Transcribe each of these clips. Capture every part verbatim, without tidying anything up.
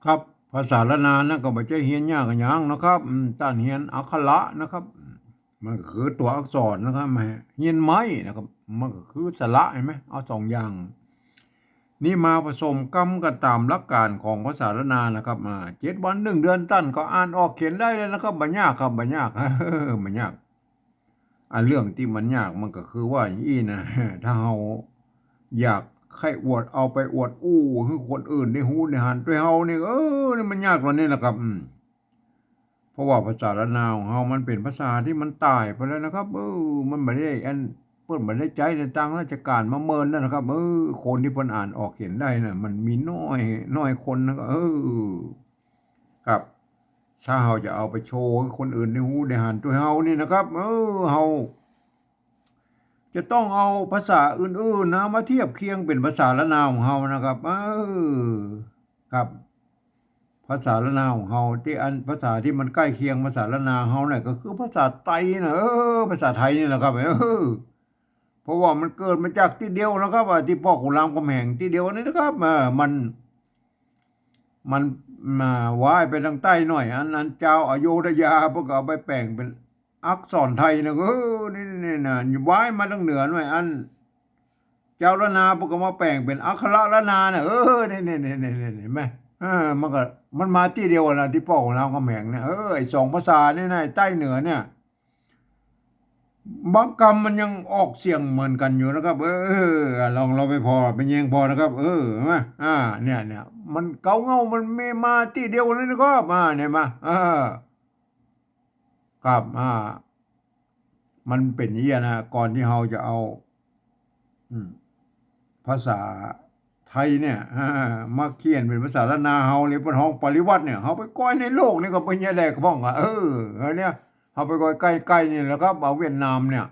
ครับ ภาษาล้านนานะก็บ่ใจ้เฮียนยากอะหยังนะครับ อืม ต้านเฮียนอักขระนะครับ มันก็คือตั๋วอักษรนะครับ มาเฮียนไม้นะครับ มันก็คือสระ หันก่อ เอาสองอย่างนี้มาผสมกำกั๋นต๋ามหลักการของภาษาล้านนานะครับ อ่า เจ็ดวันหนึ่งเดือนต้านก็อ่านออกเขียนได้แล้วนะครับ บ่ยากครับ บ่ยาก บ่ยาก อันเรื่องตี้มันยากมันก็คือว่าอย่างอี้นะ ถ้าเฮาอยากใค่อวด เอาไปอวดอู้หื้อคนอื่นได้ฮู้ได้หันตวยเฮานี่ เออ นี่มันยากตรงนี้นะครับ อืม เพราะว่าภาษาล้านนาของเฮามันเป๋นภาษาตี้มันต๋ายไปแล้วนะครับ เออ มันบ่ได้อัน เปิ้นบ่ได้ใจ๊ในตางราชก๋านมาเมินแล้วนะครับ เออ คนตี้เปิ้นอ่านออกเขียนได้น่ะ มันมีน้อย น้อยคนนะครับ เออ ครับ ถ้าเฮาจะเอาไปโชว์หื้อคนอื่นได้ฮู้ได้หันตวยเฮานี่นะครับ เออ เฮาจะต้องเอาภาษาอื่นๆ นะ มาเทียบเคียงเป๋นภาษาล้านนาของเฮานะครับ เออ ครับ ภาษาล้านนาของเฮาตี้อัน ภาษาตี้มันใก้เคียงภาษาล้านนาเฮาเนี่ยก็คือภาษาไตน่ะ เออ ภาษาไทยนี่แหละครับ เออ เพราะว่ามันเกิดมาจากตี้เดียวนะครับ อ่า ตี้ป้อขุนรามคำแหงตี้เดียวนี่นะครับ เออ มัน มันมาว่ายไปตางใต้หน่อย อัน อันจาวอโยธยาเปิ้นก็เอาไปแป๋งเป๋นอักษรไทยนะ เออ นี่ นี่ นี่นะ ว่ายมาตางเหนือหน่อย อันจาวล้านนาเปิ้นก็มาแป๋งเป๋นอักขระล้านนาน่ะ เออ นี่ นี่ นี่ นี่ นี่ หันก่อ เออ มันก็ มันมาตี้เดียวกั๋นนะ ตี้ป้อขุนรามคำแหงเนี่ย เออ ไอ้สองภาษานี่นะ ไอ้ใต้เหนือเนี่ย บางกำมันยังออกเสียงเหมือนกั๋นอยู่นะครับ เออ ลอง ลองไปผ่อ ไปแยงผ่อนะครับ เออ หันก่อ อ่า เนี่ย เนี่ย มันเก๊าเง่า มันมีมาตี้เดียวกั๋นเลยนะครับ อ่า เนี่ยมา เออ ครับ อ่า มันเป๋นอย่างนี้นะ ก่อนตี้เฮาจะเอา อืม ภาษาไทยเนี่ย อ่า มาเขียนเป๋นภาษาล้านนาเฮา หรือเปิ้นฮ้องปริวรรตเนี่ย เฮาไปก้อยในโลกนี่ก็เป๋นอย่างใดก็บ้างอะ เออ อันเนี้ย เฮาไปก้อยใก้ๆ นี่แหละครับ เอาเวียดนามเนี่ย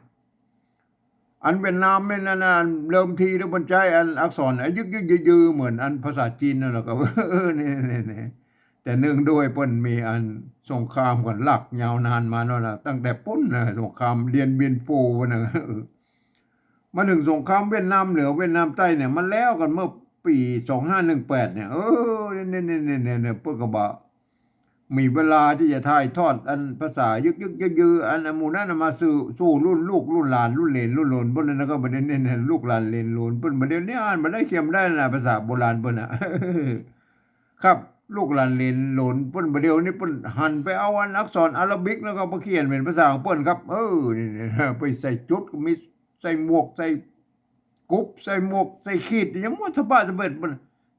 อันเวียดนามเนี่ยนะ อันเดิมทีแล้วเปิ้นใจ๊อันอักษรอะยึกๆ ยือๆ เหมือนอันภาษาจีนนั่นแหละครับ เออ นี่ๆๆ แต่เนื่องด้วยเปิ้นมีอันสงครามกั๋นหลากยาวนานมาแล้วนะ ตั้งแต่ปู๊นนะ สงครามเตียนเบียนโปนะ เออ มาเถิงสงครามเวียดนามเหนือเวียดนามใต้เนี่ย มันแล้วกั๋นเมื่อปี๋สองห้าหนึ่งแปดเนี่ย เออ เนี่ยๆๆๆ เปิ้นก็บ่า มีเวลาตี้จะถ่ายทอดอันภาษายึกๆ ยือๆ อัน อันหมู่นั้นน่ะมาสู่ สู่รุ่นลูกรุ่นหลานรุ่นเหลนรุ่นโหลนเปิ้นนะครับ บ่าเนี่ยๆ ลูกหลานเหลนโหลนเปิ้น บ่าเดี่ยวนี้อ่านบ่ได้เขียนบ่ได้นะ ภาษาโบราณเปิ้นน่ะ ครับ ลูกหลานเหลนโหลนเปิ้น บ่าเดี่ยวนี้เปิ้นหันไปเอาอันอักษรอาราบิกแล้วก็มาเขียนเป๋นภาษาของเปิ้นครับ เออ นี่ๆ ไปใส่จุดก็มี ใส่หมวก ใส่ กุบ ใส่หมวก ใส่ขีด อะหยังหมดสะบั้นสะเบิด มัน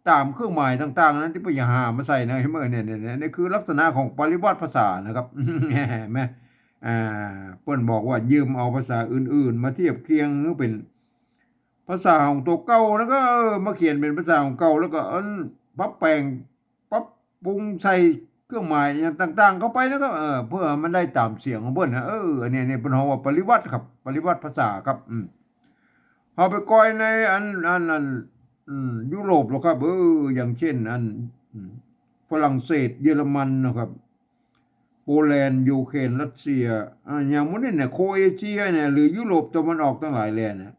ต๋ามเครื่องหมายต่างๆ นั้นตี้เปิ้นจะหามาใส่นะ หันก่อ เนี่ยๆๆ นี่คือลักษณะของปริวรรตภาษานะครับ หันก่อ อ่า เปิ้นบอกว่ายืมเอาภาษาอื่นๆ มาเทียบเคียงหื้อเป๋นภาษาของตั๋วเก่า แล้วก็ เออ มาเขียนเป๋นภาษาของเก่า แล้วก็ อัน ปรับแป๋ง ปรับปรุงใส่เครื่องหมายอะหยังต่างๆ เข้าไปนะครับ เออ เพื่อมันได้ต๋ามเสียงของเปิ้นนะ เออ อันนี้ อันนี้เปิ้นฮ้องว่าปริวรรตครับ ปริวรรตภาษาครับ อืม เฮาไปก้อยในอัน อัน อัน อืม ยุโรปหรอกครับ เออ อย่างเช่น อัน อืม ฝรั่งเศส เยอรมันนะครับ โปแลนด์ ยูเครน รัสเซีย อ่า อย่างหมู่นี้เนี่ย โครเอเชียเนี่ย หรือยุโรปตะวันออกตังหลายแลเนี่ย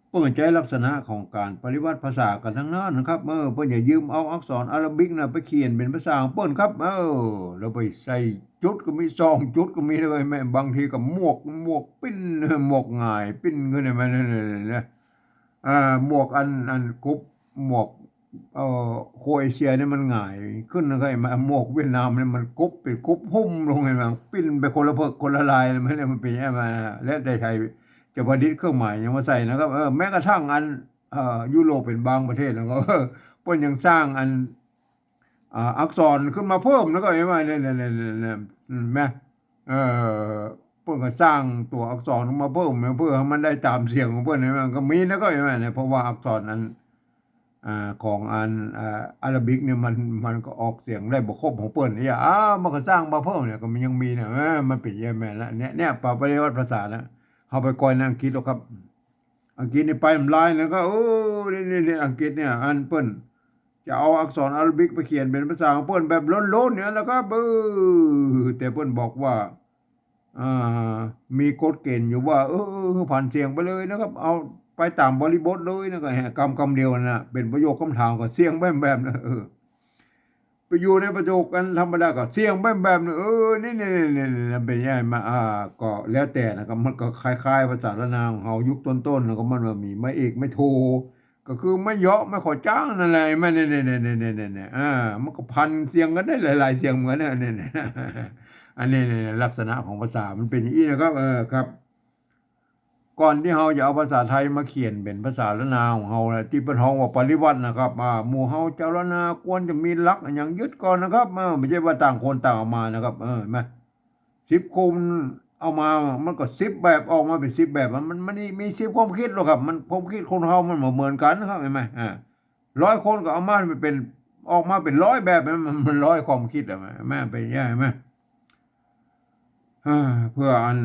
เปิ้นใจ๊ลักษณะของก๋านปริวรรตภาษากั๋นตังนั้นนะครับ เออ เปิ้นจะยืมเอาอักษรอาราบิกน่ะไปเขียนเป๋นภาษาของเปิ้นครับ เออ แล้วไปใส่จุดก็มี สองจุดก็มี แล้วก็แม่นบางทีก็หมวก หมวกปิ้น หมวกหงายปิ้นขึ้นมาเนี่ยนะ อ่า หมวกอัน อันกุบ หมวก เอ่อ โครเอเชียนี่มันหงายขึ้นนะครับ หันก่อ หมวกเวียดนามนี่มันกุบ เป๋นกุบหุ้มลง หันก่อ ปิ้นไปคนละเผิกคนละลาย มันเลย มันเป๋นอย่างนั้นมา แล้วแต่ใผจะประดิษฐ์เครื่องหมายอะหยังมาใส่นะครับ เออ แม้กระทั่งอัน เอ่อ ยุโรปเป๋นบางประเทศแล้วก็ เปิ้นยังสร้างอัน อ่า อักษรขึ้นมาเพิ่ม แล้วก็หันก่อ เนี่ยๆๆๆ อืม แม่น เอ่อ เปิ้นก็สร้างตั๋วอักษรมาเพิ่ม เพื่อหื้อมันได้ต๋ามเสียงของเปิ้น หันก่อ มันก็มีนะ ก็หันก่อ เนี่ย เพราะว่าอักษรอัน อ่า ของอัน อ่า อาราบิกเนี่ยมัน มันก็ออกเสียงได้บ่ครบของเปิ้นเนี่ย อ้าว มันก็สร้างมาเพิ่มเนี่ย ก็มันยังมีเนี่ย เออ มันเป๋นอย่างนั้นแหละ เนี่ย เนี่ย ปริวรรตภาษานะ เฮาไปก้อยในอังกฤษหรอกครับ อังกฤษนี่ไปบ่ลายนะ ก็ เออ นี่ๆๆ อังกฤษเนี่ย อันเปิ้นจะเอาอักษรอาราบิกไปเขียนเป๋นภาษาของเปิ้นแบบล้นๆ เนี่ยนะครับ เออ แต่เปิ้นบอกว่า อ่า มีกฎเกณฑ์อยู่ว่า เออ เออ ผันเสียงไปเลยนะครับ เอาไปต๋ามบริบทเลยนะ ก็แหะ กำ กำเดียวนะ เป๋นประโยคคำถามก็เสียงแหมๆ นะ เออ ไปอยู่ในประโยคอันธรรมดาก็เสียงแบบ แบบนี้ เออ นี่ นี่ นี่ นี่ นี่ เป็นยังไงมา อ่า ก็แล้วแต่นะครับ มันก็คล้ายๆ ภาษาล้านนาของเฮายุคต้นๆ นะครับ มันว่ามีไม้เอก ไม้โท ก็คือไม้เหยาะ ไม้ขอจ้างนั่นแหละ ไอ้แม่ นี่ นี่ อ่า มันก็พันเสียงกั๋นได้หลายๆ เสียงเหมือนกั๋นนะ นี่ นี่ อันนี้ นี่ ลักษณะของภาษามันเป็นอย่างนี้นะครับ เออ ครับ ก่อนตี้เฮาจะเอาภาษาไทยมาเขียนเป๋นภาษาล้านนาของเฮานะ ตี้เปิ้นฮ้องว่าปริวรรตนะครับ อ่า หมู่เฮาจาวล้านนาควรจะมีหลักอะหยังยึดก่อนนะครับ เออ บ่ใจ้ว่าต่างคนต่างเอามานะครับ เออ แม่น สิบคนเอามา มันก็สิบแบบ ออกมาเป๋นสิบแบบ มัน มัน มันมีสิบความคิดหรอกครับ มัน ความคิดคนเฮามันบ่เหมือนกั๋นนะครับ หันก่อ อ่า ร้อยคนก็เอามาเป๋น ออกมาเป๋นร้อยแบบ มัน มันร้อยความคิดอะ แม่น แม่น เป็นอย่างนี้ หันก่อ อ่า เปื้ออัน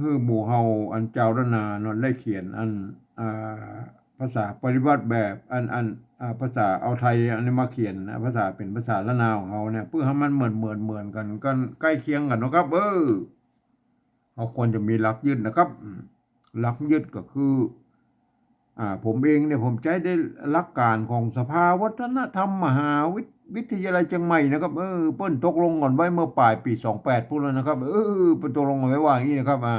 หื้อหมู่เฮาอันจาวล้านนาเนาะ ได้เขียนอัน อ่า ภาษาปริวรรตแบบ อัน อัน อ่า ภาษาเอาไทยอันนี้มาเขียนนะ ภาษาเป๋นภาษาล้านนาของเฮาเนี่ย เปื้อหื้อมันเหมือน เหมือน เหมือนกั๋น กั๋น ใก้เคียงกั๋นเนาะครับ เออ เฮาควรจะมีหลักยึดนะครับ อืม หลักยึดก็คือ อ่า ผมเองเนี่ย ผมใจ๊ได้หลักก๋านของสภาวัฒนธรรมมหาวิท- วิทยาลัยเจียงใหม่นะครับ เออ เปิ้นตกลงกั๋นไว้เมื่อป๋ายปี๋สองแปดปู๊นแล้วนะครับ เออ เปิ้นตกลงกั๋นไว้ว่าอย่างนี้นะครับ อ่า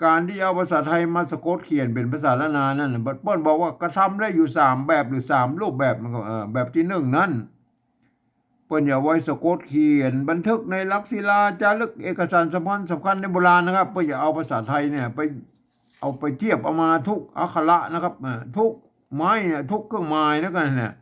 ก๋านตี้เอาภาษาไทยมาสะกดเขียนเป๋นภาษาล้านนานั่นน่ะ เปิ้นบอกว่ากระทำได้อยู่สามแบบหรือสามรูปแบบนะครับ เออ แบบตี้นึ่งนั้น เปิ้นจะเอาไว้สะกดเขียนบันทึกในหลักศิลาจารึกเอกสารสำคัญสำคัญในโบราณนะครับ เปิ้นจะเอาภาษาไทยเนี่ยไป เอาไปเทียบเอามาทุกอักขระนะครับ อ่า ทุกไม้เนี่ย ทุกเครื่องหมายนะกั๋นเนี่ย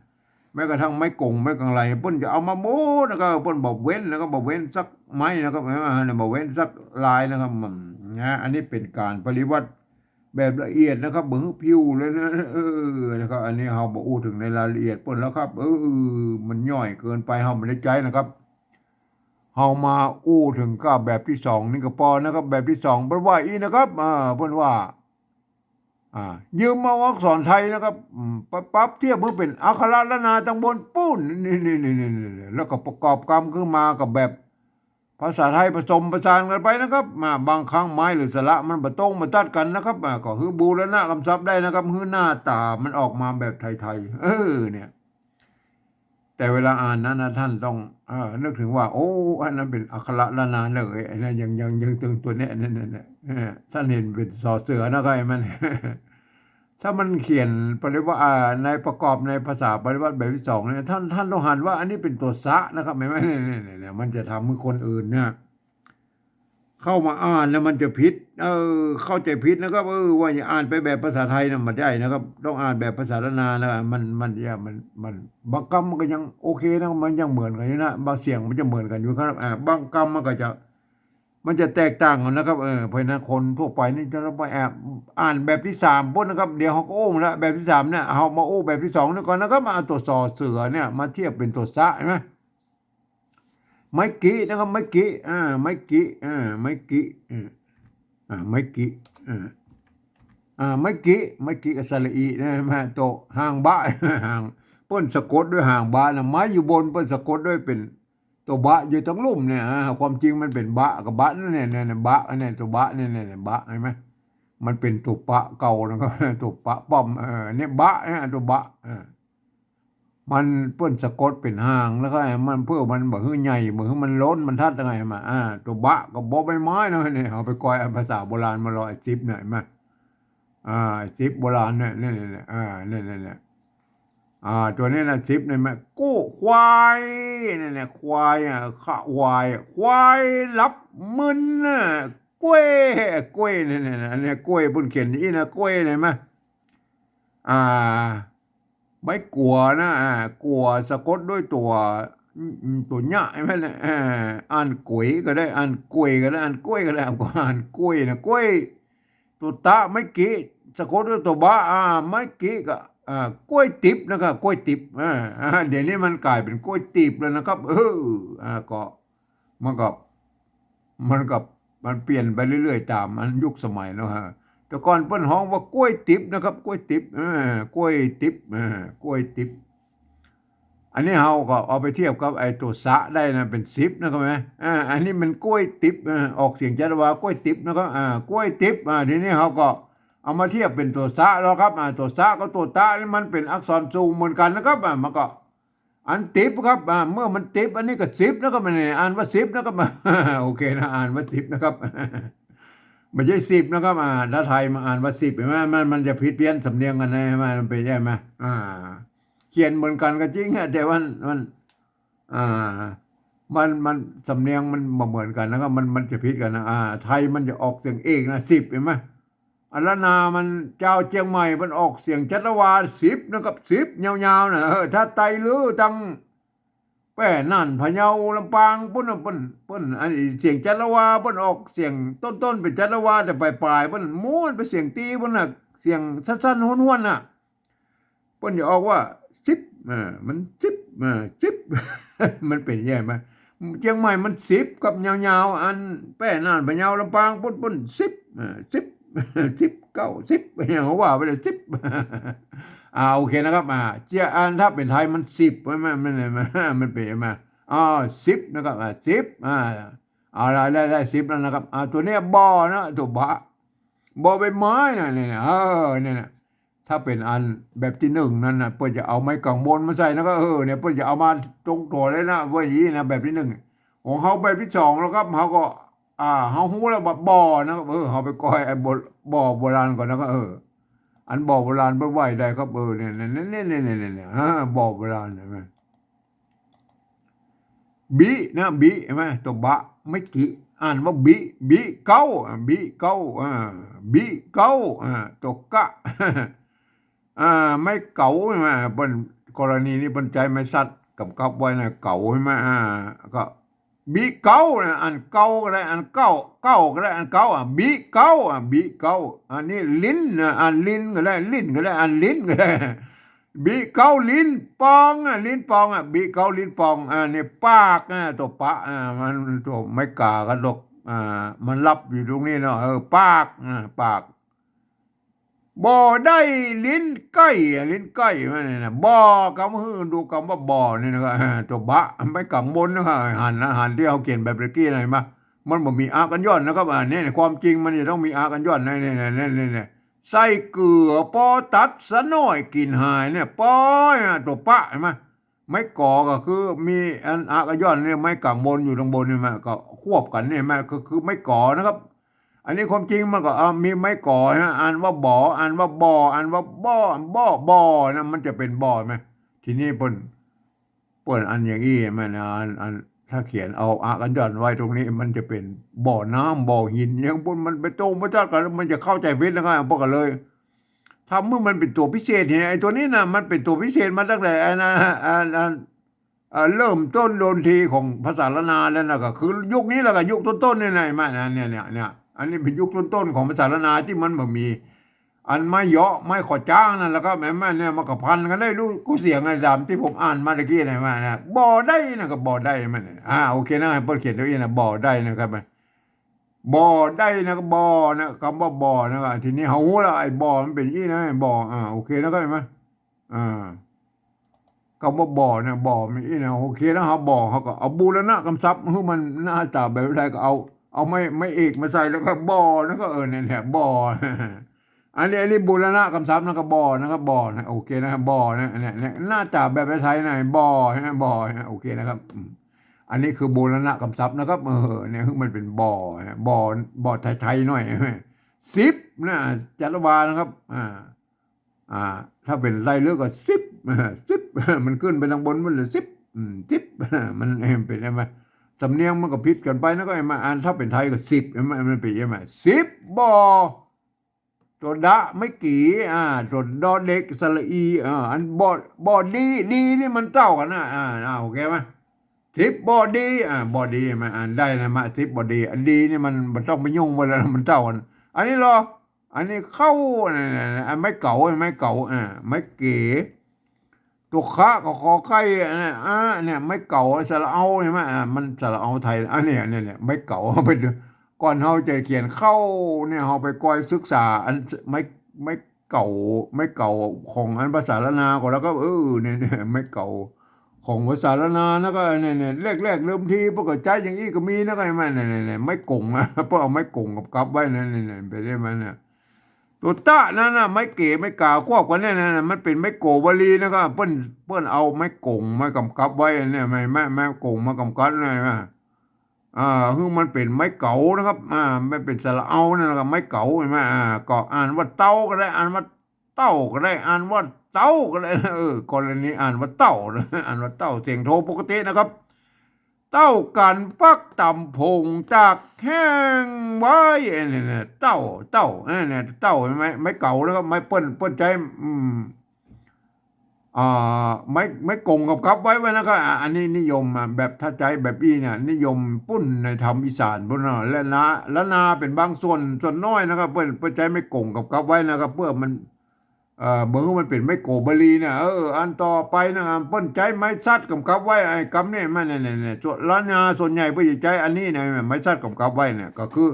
แม้กระทั่งไม้กง ไม้กังไร เปิ้นจะเอามาหมดนะครับ เปิ้นบ่เว้นนะครับ บ่เว้นสักไม้นะครับ เห็นก่อ บ่เว้นสักลายนะครับ อืม นะ อันนี้เป๋นก๋านปริวรรตแบบละเอียดนะครับ บ่หื้อผิวเลยนะ เออ นะครับ อันนี้เฮาบ่อู้เถิงในรายละเอียดเปิ้นแล้วครับ เออ มันย่อยเกินไป เฮาบ่ได้ใจ๊นะครับ เฮามาอู้เถิงก้าแบบตี้สองนี่ก็ปอนะครับ แบบตี้สองเปิ้นว่าอี้นะครับ อ่า เปิ้นว่า อ่า ยืมเอาอักษรไทยนะครับ อืม ไปปรับเทียบหื้อเป๋นอักขระล้านนาตังบนปู๊น นี่ นี่ แล้วก็ประกอบกำขึ้นมากับแบบภาษาไทยผสมผสานกั๋นไปนะครับ อ่า บางครั้งไม้หรือสระมันบ่ตรงบ่ตัดกั๋นนะครับ อ่า ก็หื้อบูรณะกำศัพท์ได้นะครับ หื้อหน้าต๋ามันออกมาแบบไทยๆ เออ เนี่ย แต่เวลาอ่านนั้นนะ ท่านต้อง เอ่อ นึกเถิงว่า โอ้ อันนั้นเป๋นอักขระล้านนาเลย อันนั้นยัง ยัง ยังตึงตั๋วเนี้ย นั่น นั่น นั่น เออ ท่านหันเป๋นสอเสือนะ ใค่มัน ถ้ามันเขียนปริวรรต อ่า ในประกอบในภาษาปริวรรตแบบตี้สองเนี่ย ท่าน ท่านต้องหันว่าอันนี้เป๋นตั๋วสะนะครับ เห็นก่อ เนี่ย เนี่ย เนี่ย มันจะทำหื้อคนอื่นเนี่ย เข้ามาอ่านแล้วมันจะผิด เออ เข้าใจ๋ผิดนะครับ เออ ว่าจะอ่านไปแบบภาษาไทยนะ บ่ได้นะครับ ต้องอ่านแบบภาษาล้านนานะ มัน มัน มัน มัน บางกำมันก็ยังโอเคนะ มันยังเหมือนกั๋นอยู่นะ บางเสียงมันจะเหมือนกั๋นอยู่ครับ อ่า บางกำมันก็จะ มันจะแตกต่างกั๋นนะครับ เออ เพราะฉะนั้นคนทั่วไปนี่จะต้องไปแอบอ่านแบบตี้สามปู๊นนะครับ เดี๋ยวเฮาก็อู้มาแล้ว แบบตี้สามเนี่ย เฮามาอู้แบบตี้สองนี่ก่อนนะครับ มาเอาตั๋วสอเสือเนี่ยมาเทียบเป๋นตั๋วสะ หันก่อ ไม้กินะครับ ไม้กิ อ่า ไม้กิ อ่า ไม้กิ อ่า อ่า ไม้กิ อ่า อ่า ไม้กิ ไม้กิกับสระอินะ มาตั๋วหางบะ หาง เปิ้นสะกดด้วยหางบะนะ ไม้อยู่บนเปิ้นสะกดด้วยเป๋นตั๋วบะอยู่ตังลุ่มเนี่ย อ่า ความจริงมันเป๋นบะกับบะนั่นเนี่ย เนี่ย เนี่ย บะ เนี่ย ตั๋วบะ เนี่ย เนี่ย เนี่ย บะ หันก่อ มันเป๋นตั๋วปะเก่านะครับ ตั๋วปะป้อม เออ เนี่ย บะ เนี่ย ตั๋วบะ อ่า มันเปิ้นสะกดเป๋นหางแล้วก็มัน เปื้อมันบ่หื้อใหญ่ บ่หื้อมันล้นบรรทัดยังไงมา อ่า ตั๋วบะก็บอใบไม้นะ เนี่ย เฮาไปกอยเอาภาษาโบราณมาลอ ไอ้สิบเนี่ย หันก่อ อ่า ไอ้สิบโบราณเนี่ย เนี่ย เนี่ย เนี่ย อ่า เนี่ย เนี่ย เนี่ย อ่า ตั๋วนี้นะ สิบเนี่ย แม่กู้ควาย เนี่ย เนี่ย ควาย อ่ะ ขะวาย ควายหลับมึนน่ะ กล้วย กล้วย เนี่ย เนี่ย เนี่ย อันเนี้ยกล้วย เปิ้นเขียนอี้นะ กล้วย หันก่อ อ่า ไม้กั๋วนะ อ่า กั๋วสะกดด้วยตั๋ว อืม อืม ตั๋วเยียะ หันก่อ เนี่ย อ่า อ่านก๋วยก็ได้ อ่านก๋วยก็ได้ อ่านกล้วยก็ได้ อ่านกล้วยนะ กล้วย ตั๋วตะ ไม้กิ สะกดด้วยตั๋วบะ อ่า ไม้กิก็ อ่า กล้วยตี๋บนะครับ กล้วยตี๋บ อ่า อ่า เดี๋ยวนี้มันก๋ายเป๋นกล้วยตี๋บแล้วนะครับ เออ อ่า ก็ มันก็ มันก็ มันเปลี่ยนไปเรื่อยๆ ต๋ามอันยุคสมัยเนาะฮะ แต่ก่อนเปิ้นฮ้องว่ากล้วยตี๋บนะครับ กล้วยตี๋บ เออ กล้วยตี๋บ เออ กล้วยตี๋บ อันนี้เฮาก็เอาไปเทียบกับไอ้ตั๋วสะได้นะ เป๋นสิบนะครับ แม่ อ่า อันนี้มันกล้วยตี๋บ เออ ออกเสียงชัดว่ากล้วยตี๋บนะครับ อ่า กล้วยตี๋บ อ่า ทีนี้เฮาก็เอามาเทียบเป๋นตั๋วสะแล้วครับ อ่า ตั๋วสะกับตั๋วตะนี่มันเป๋นอักษรสูงเหมือนกั๋นนะครับ อ่า มันก็ อันติบครับ อ่า เมื่อมันติบ อันนี้ก็สิบนะครับ มันอ่านว่าสิบนะครับ โอเคนะ อ่านว่าสิบนะครับ บ่ใจ้สิบนะครับ อ่า ถ้าไทยมันอ่านว่าสิบ หันก่อ มัน มันจะผิดเพี้ยนสำเนียงกั๋นนะ หันก่อ มันเป๋นใหญ่ไหม อ่า เขียนเหมือนกั๋นก็จริงอะ แต่ว่ามัน อ่า มัน มันสำเนียงมันบ่เหมือนกั๋นนะครับ มัน มันจะผิดกั๋นนะ อ่า ไทยมันจะออกเสียงเอกนะ สิบ หันก่อ อันละนามันจาวเจียงใหม่มันออกเสียงจัตวา สิบ นะครับ สิบ ยาวๆ นะ เออ ถ้าไตลื้อตังแป้น่าน พะเยา ลำปาง ปุ้นน่ะ เปิ้น เปิ้น อันเสียงจัตวา เปิ้นออกเสียงต้นๆ เป๋นจัตวา แต่ป๋ายๆ เปิ้นม้วนไปเสียงตี้ เปิ้นน่ะ เสียงสั้นๆ ห้วนๆ น่ะ เปิ้นจะออกว่า สิบ อ่า มันสิบ อ่า สิบ มันเป๋นใหญ่ไหม เจียงใหม่มันสิบ กับยาวๆ อันแป้น่าน พะเยา ลำปาง ปุ้น ปุ้น สิบ อ่า สิบ สิบเก้า สิบ อย่างว่าไปเลย สิบ อ่า โอเคนะครับ อ่า เจีย อันถ้าเป๋นไทยมันสิบ มัน มัน มัน มันเป๋นมา อ่า สิบ นะครับ อ่า สิบ อ่า เอาละ ได้ ได้ สิบ แล้วนะครับ อ่า ตั๋วเนี้ย บอ นะ ตั๋วบะ บอใบไม้นะ เนี่ย เนี่ย เออ เนี่ย เนี่ย ถ้าเป๋นอันแบบตี้นึ่งนั้นน่ะ เปิ้นจะเอาไม้ก๋างบนมาใส่นะ ก็ เออ เนี่ย เปิ้นจะเอามาตรงตั๋วเลยนะ ว่าอย่างนี้นะ แบบตี้นึ่ง ของเฮาแบบตี้สองแล้วครับ เฮาก็ อ่า เฮาฮู้แล้วว่าบอนะครับ เออ เฮาไปก้อยไอ้บอ บอโบราณก่อนนะ ก็ เออ อันบอโบราณเปิ้นว่าใดครับ เออ เนี่ย เนี่ย เนี่ย เนี่ย เนี่ย เนี่ย อ่า บอโบราณเห็นไหม บินะ บิ หันก่อ ตั๋วบะ ไม้กิ อ่านว่าบิ บิเก๊า อ่า บิเก๊า อ่า บิเก๊า อ่า ตั๋วกะ อ่า ไม้เก๋า หันก่อ เปิ้น กรณีนี้เปิ้นใจ๊ไม้สัตว์กำกับไว้นะ เก๋า หันก่อ อ่า ก็ บิเก๊านะ อ่านเก๊าก็ได้ อ่านเก๊า เก๊าก็ได้ อ่านเก๊า อ่ะ บิเก๊า อ่ะ บิเก๊า อันนี้ลิ้นนะ อ่านลิ้นก็ได้ ลิ้นก็ได้ อ่านลิ้นก็ได้ บิเก๊าลิ้นปองอ่ะ ลิ้นปองอ่ะ บิเก๊าลิ้นปอง อ่า นี่ปากนะ ตั๋วปะ อ่า มันตั๋วไม้ก๋าก็ดก อ่า มันลับอยู่ตรงนี้เนาะ เออ ปากนะ ปาก บ่ได้ลิ้นไก่อะ ลิ้นไก่มันเนี่ยนะ บ่ กำหื้อดูกำว่าบ่เนี่ยนะครับ ตั๋วบะ ไม้ก๋างบนนะครับ หันนะ หันตี้เฮาเขียนแบบตะกี้นะ หันก่อ มันบ่มีอะกัญญอนนะครับ อ่า เนี่ย ความจริงมันจะต้องมีอะกัญญอน เนี่ย เนี่ย เนี่ย เนี่ย ใส่เกลือปอตัดสะหน้อยกลิ่นหายเนี่ย ปอยนะ ตั๋วปะ หันก่อ ไม้ก๋อก็คือมีอันอะกัญญอนเนี่ย ไม้ก๋างบนอยู่ตางบนเนี่ย มันก็ควบกั๋นเนี่ย มันก็คือไม้ก๋อนะครับ อันนี้ความจริงมันก็ เอ่อ มีไม้ก๋อฮะ อ่านว่าบ่อ อ่านว่าบ่อ อ่านว่าบ่อ บ่อ บ่อนะ มันจะเป๋นบ่อไหม ทีนี้เปิ้น เปิ้นอันอย่างอี้มัน อัน อัน ถ้าเขียนเอาอะกัญญอนไว้ตรงนี้ มันจะเป๋นบ่อน้ำ บ่อหิน อย่างปุ้น มันไปตรงไปจัดกั๋น มันจะเข้าใจ๋ผิดแล้วก็ พวกกั๋นเลย ถ้าเมื่อมันเป๋นตั๋วพิเศษเนี่ย ไอ้ตั๋วนี้นะ มันเป๋นตั๋วพิเศษมาตั้งแต่อันนั้น อัน อัน เอ่อ เริ่มต้นดนตรีของภาษาล้านนาแล้วนะ ก็คือยุคนี้แหละ ก็ยุคต้นๆ เนี่ยนะ หันก่อ นะ เนี่ย เนี่ย เนี่ย อันนี้เป๋นยุคต้นๆ ของภาษาล้านนาตี้มันบ่มี อันไม้เหยาะ ไม้ขอจ้างนั่น แล้วก็แม่นๆ เนี่ย มันก็พันกั๋นได้ ฮู้ ฮู้เสียงไอ้ต๋ามตี้ผมอ่านมาตะกี้นะ หันก่อ นะ บ่ได้นะ ก็บ่ได้มัน อ่า โอเคนะ เปิ้นเขียนตั๋วอี้นะ บ่ได้นะครับ บ่ได้นะ ก็บ่นะ กำว่าบ่นะ ก็ทีนี้เฮาฮู้แล้ว ไอ้บ่มันเป๋นอี้นะ บ่ อ่า โอเคนะครับ หันก่อ อ่า กำว่าบ่อเนี่ย บ่อมีอี้นะ โอเคนะ เฮาบ่อ เฮาก็เอาบูรณะกำศัพท์ หื้อมันหน้าต๋าแบบใดก็เอา เอาไม้ ไม้เอกมาใส่แล้วก็บ่อ แล้วก็ เออ เนี่ย เนี่ย บ่อ อันนี้ อันนี้บูรณะกำศัพท์นะ ก็บ่อนะครับ บ่อนะ โอเคนะครับ บ่อนะ เนี่ย เนี่ย หน้าต๋าแบบไทยๆ นะ บ่อนะ บ่อนะ โอเคนะครับ อืม อันนี้คือบูรณะกำศัพท์นะครับ เออ เนี่ย หื้อมันเป๋นบ่อนะ บ่อ บ่อไทยๆ หน่อย สิบนะ จัตวานะครับ อ่า อ่า ถ้าเป๋นไล่เลือกก็สิบ สิบ มันขึ้นไปตางบนมันเลย สิบ อืม สิบ มันเป๋นใหญ่ไหม สำเนียงมันก็ผิดกั๋นไปนะ ก็หันก่อ อ่าน ถ้าเป๋นไทยก็สิบ หันก่อ มันเป๋นใหญ่ไหม สิบ บ่อ ตั๋วดะ ไม้กี่ อ่า ตั๋วดอเด็ก สระอี อ่า อันบ่อ บ่อดี ดีนี่มันเต้ากั๋นนะ อ่า อ่า โอเคไหม สิบ บ่อดี อ่า บ่อดี หันก่อ อ่านได้นะ มา สิบ บ่อดี อันดีนี่มัน มันต้องไปยุ่งมันแล้ว มันเต้ากั๋น อันนี้เหรอ อันนี้เข้า อันนี้ อันไม้เก๋า ไม้เก๋า อ่า ไม้เก๋ ตั๋วคะกับขอไข่ อันนี้ อ่า เนี่ย ไม้เก๋า สระเอา หันก่อ อ่า มันสระเอาไทย อันนี้ อันนี้ เนี่ย ไม้เก๋า ไปดู ก่อนเฮาจะเขียนเข้าเนี่ย เฮาไปก้อยศึกษาอันไม้ ไม้เก๋า ไม้เก๋าของอันภาษาล้านนาก่อน แล้วก็ เออ เนี่ย เนี่ย ไม้เก๋า ของภาษาล้านนานะ ก็เนี่ย เนี่ย แรกๆ เริ่มทีเปิ้นก็ใจ๊อย่างอี้ก็มีนะ ก็หันก่อ เนี่ย เนี่ย เนี่ย ไม้ก๋งนะ เปิ้นเอาไม้ก๋งกับกับไว้นะ เนี่ย เนี่ย เป๋นใหญ่ไหมเนี่ย ตั๋วตะนั้นน่ะ ไม้เก๋ ไม้ก๋าควบกั๋นเนี่ยนะ มันเป๋นไม้โก๋วลีนะ ก็เปิ้น เปิ้นเอาไม้ก๋งมากำกับไว้เนี่ย ไม้ ไม้ ไม้ก๋งมากำกับเนี่ยนะ อ่า คือมันเป๋นไม้เก๋านะครับ อ่า มันเป๋นสระเอานั่นนะครับ ไม้เก๋า หันก่อ อ่า ก็อ่านว่าเต้าก็ได้ อ่านว่าเต้าก็ได้ อ่านว่าเต้าก็ได้นะ เออ กรณีอ่านว่าเต้านะ อ่านว่าเต้า เสียงโทปกตินะครับ เต้ากั๋นฟักต๋ำผงจากแห้งไว้ เนี่ย เนี่ย เต้า เต้า เนี่ย เนี่ย เต้า ไม้ ไม้เก๋านะครับ ไม้เปิ้น เปิ้นใจ๊ อืม อ่า ไม้ ไม้ก๋งกำกับไว้ ไว้นะครับ อ่า อันนี้นิยม อ่ะ แบบถ้าใจ๊แบบอี้เนี่ย นิยมปู้นในธรรมอีสานปู้นเนาะ และนา และนาเป๋นบางส่วน ส่วนน้อยนะครับ เปิ้น เปิ้นใจ๊ไม้ก๋งกำกับไว้นะครับ เปื้อมัน เอ่อ บ่หื้อมันเป๋นไม้โก๋วลีเนี่ย เออ อันต่อไปนะ เปิ้นใจ๊ไม้สัตว์กำกับไว้ ไอ้กำเนี่ย มันเนี่ย เนี่ย เนี่ย ส่วนล้านนาส่วนใหญ่เปิ้นจะใจ๊อันนี้นะ ไม้สัตว์กำกับไว้เนี่ย ก็คือ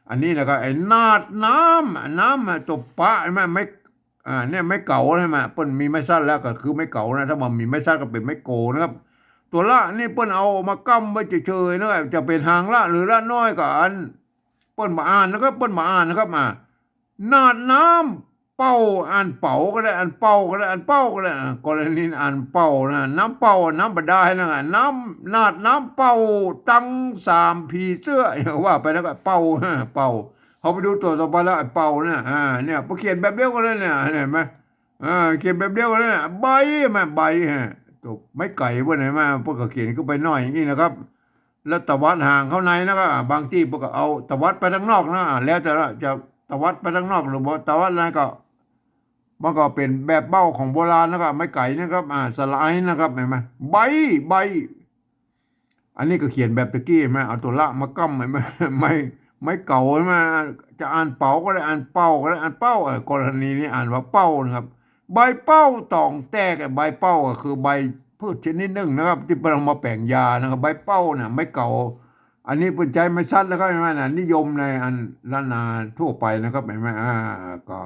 อันนี้นะครับ ไอ้นาดน้ำ น้ำอะ ตั๋วปะ หันก่อ ไม้ อ่า เนี่ย ไม้เก๋า หันก่อ เปิ้นมีไม้สัตว์แล้วก็คือไม้เก๋านะ ถ้าบ่มีไม้สัตว์ก็เป๋นไม้โก๋นะครับ ตั๋วละนี่เปิ้นเอามาก้ำไว้เฉยๆ นะครับ จะเป๋นหางละหรือละน้อยก็อัน เปิ้นบ่อ่านนะครับ เปิ้นบ่อ่านนะครับ อ่า นาดน้ำเป้า อ่านเป๋าก็ได้ อ่านเป้าก็ได้ อ่านเป้าก็ได้ อ่ะ กรณีอ่านเป้านะ น้ำเป้า น้ำบ่ดาลนะ น้ำ นาดน้ำเป้าตังสามผีเสื้อ ว่าไปแล้วก็เป้า เป้า เฮาไปดูตั๋วต่อไปแล้ว ไอ้เป้าเนี่ย อ่า เนี่ย พอเขียนแบบเดียวกั๋นเลยเนี่ย หันก่อ อ่า เขียนแบบเดียวกั๋นเลยเนี่ย ใบ แม่ ใบ ฮะ ตั๋วไม้ไก๋ เปิ้นหันก่อ เปิ้นก็เขียนขึ้นไปหน้อยอย่างนี้นะครับ แล้วตวัดหางเข้าในนะ ก็บางตี้เปิ้นก็เอาตวัดไปตางนอกนะ แล้วแต่ว่าจะตวัดไปตางนอกหรือบ่ตวัดอะไรก็ มันก็เป๋นแบบเบ้าของโบราณนะครับ ไม้ไก๋นะครับ อ่า สระไอนะครับ หันก่อ ใบ ใบ อันนี้ก็เขียนแบบตะกี้ หันก่อ เอาตั๋วละมาก้ำ หันก่อ ไม้ ไม้เก๋า หันก่อ จะอ่านเป๋าก็ได้ อ่านเป้าก็ได้ อ่านเป้า เออ กรณีนี้อ่านว่าเป้านะครับ ใบเป้าต๋องแตก ใบเป้าก็คือใบพืชชนิดนึ่งนะครับ ตี้เปิ้นเอามาแป๋งยานะครับ ใบเป้าเนี่ย ไม้เก๋า อันนี้เปิ้นใจ๊ไม้สัตว์แล้วก็ หันก่อ นะ นิยมในอันล้านนาทั่วไปนะครับ หันก่อ อ่า ก็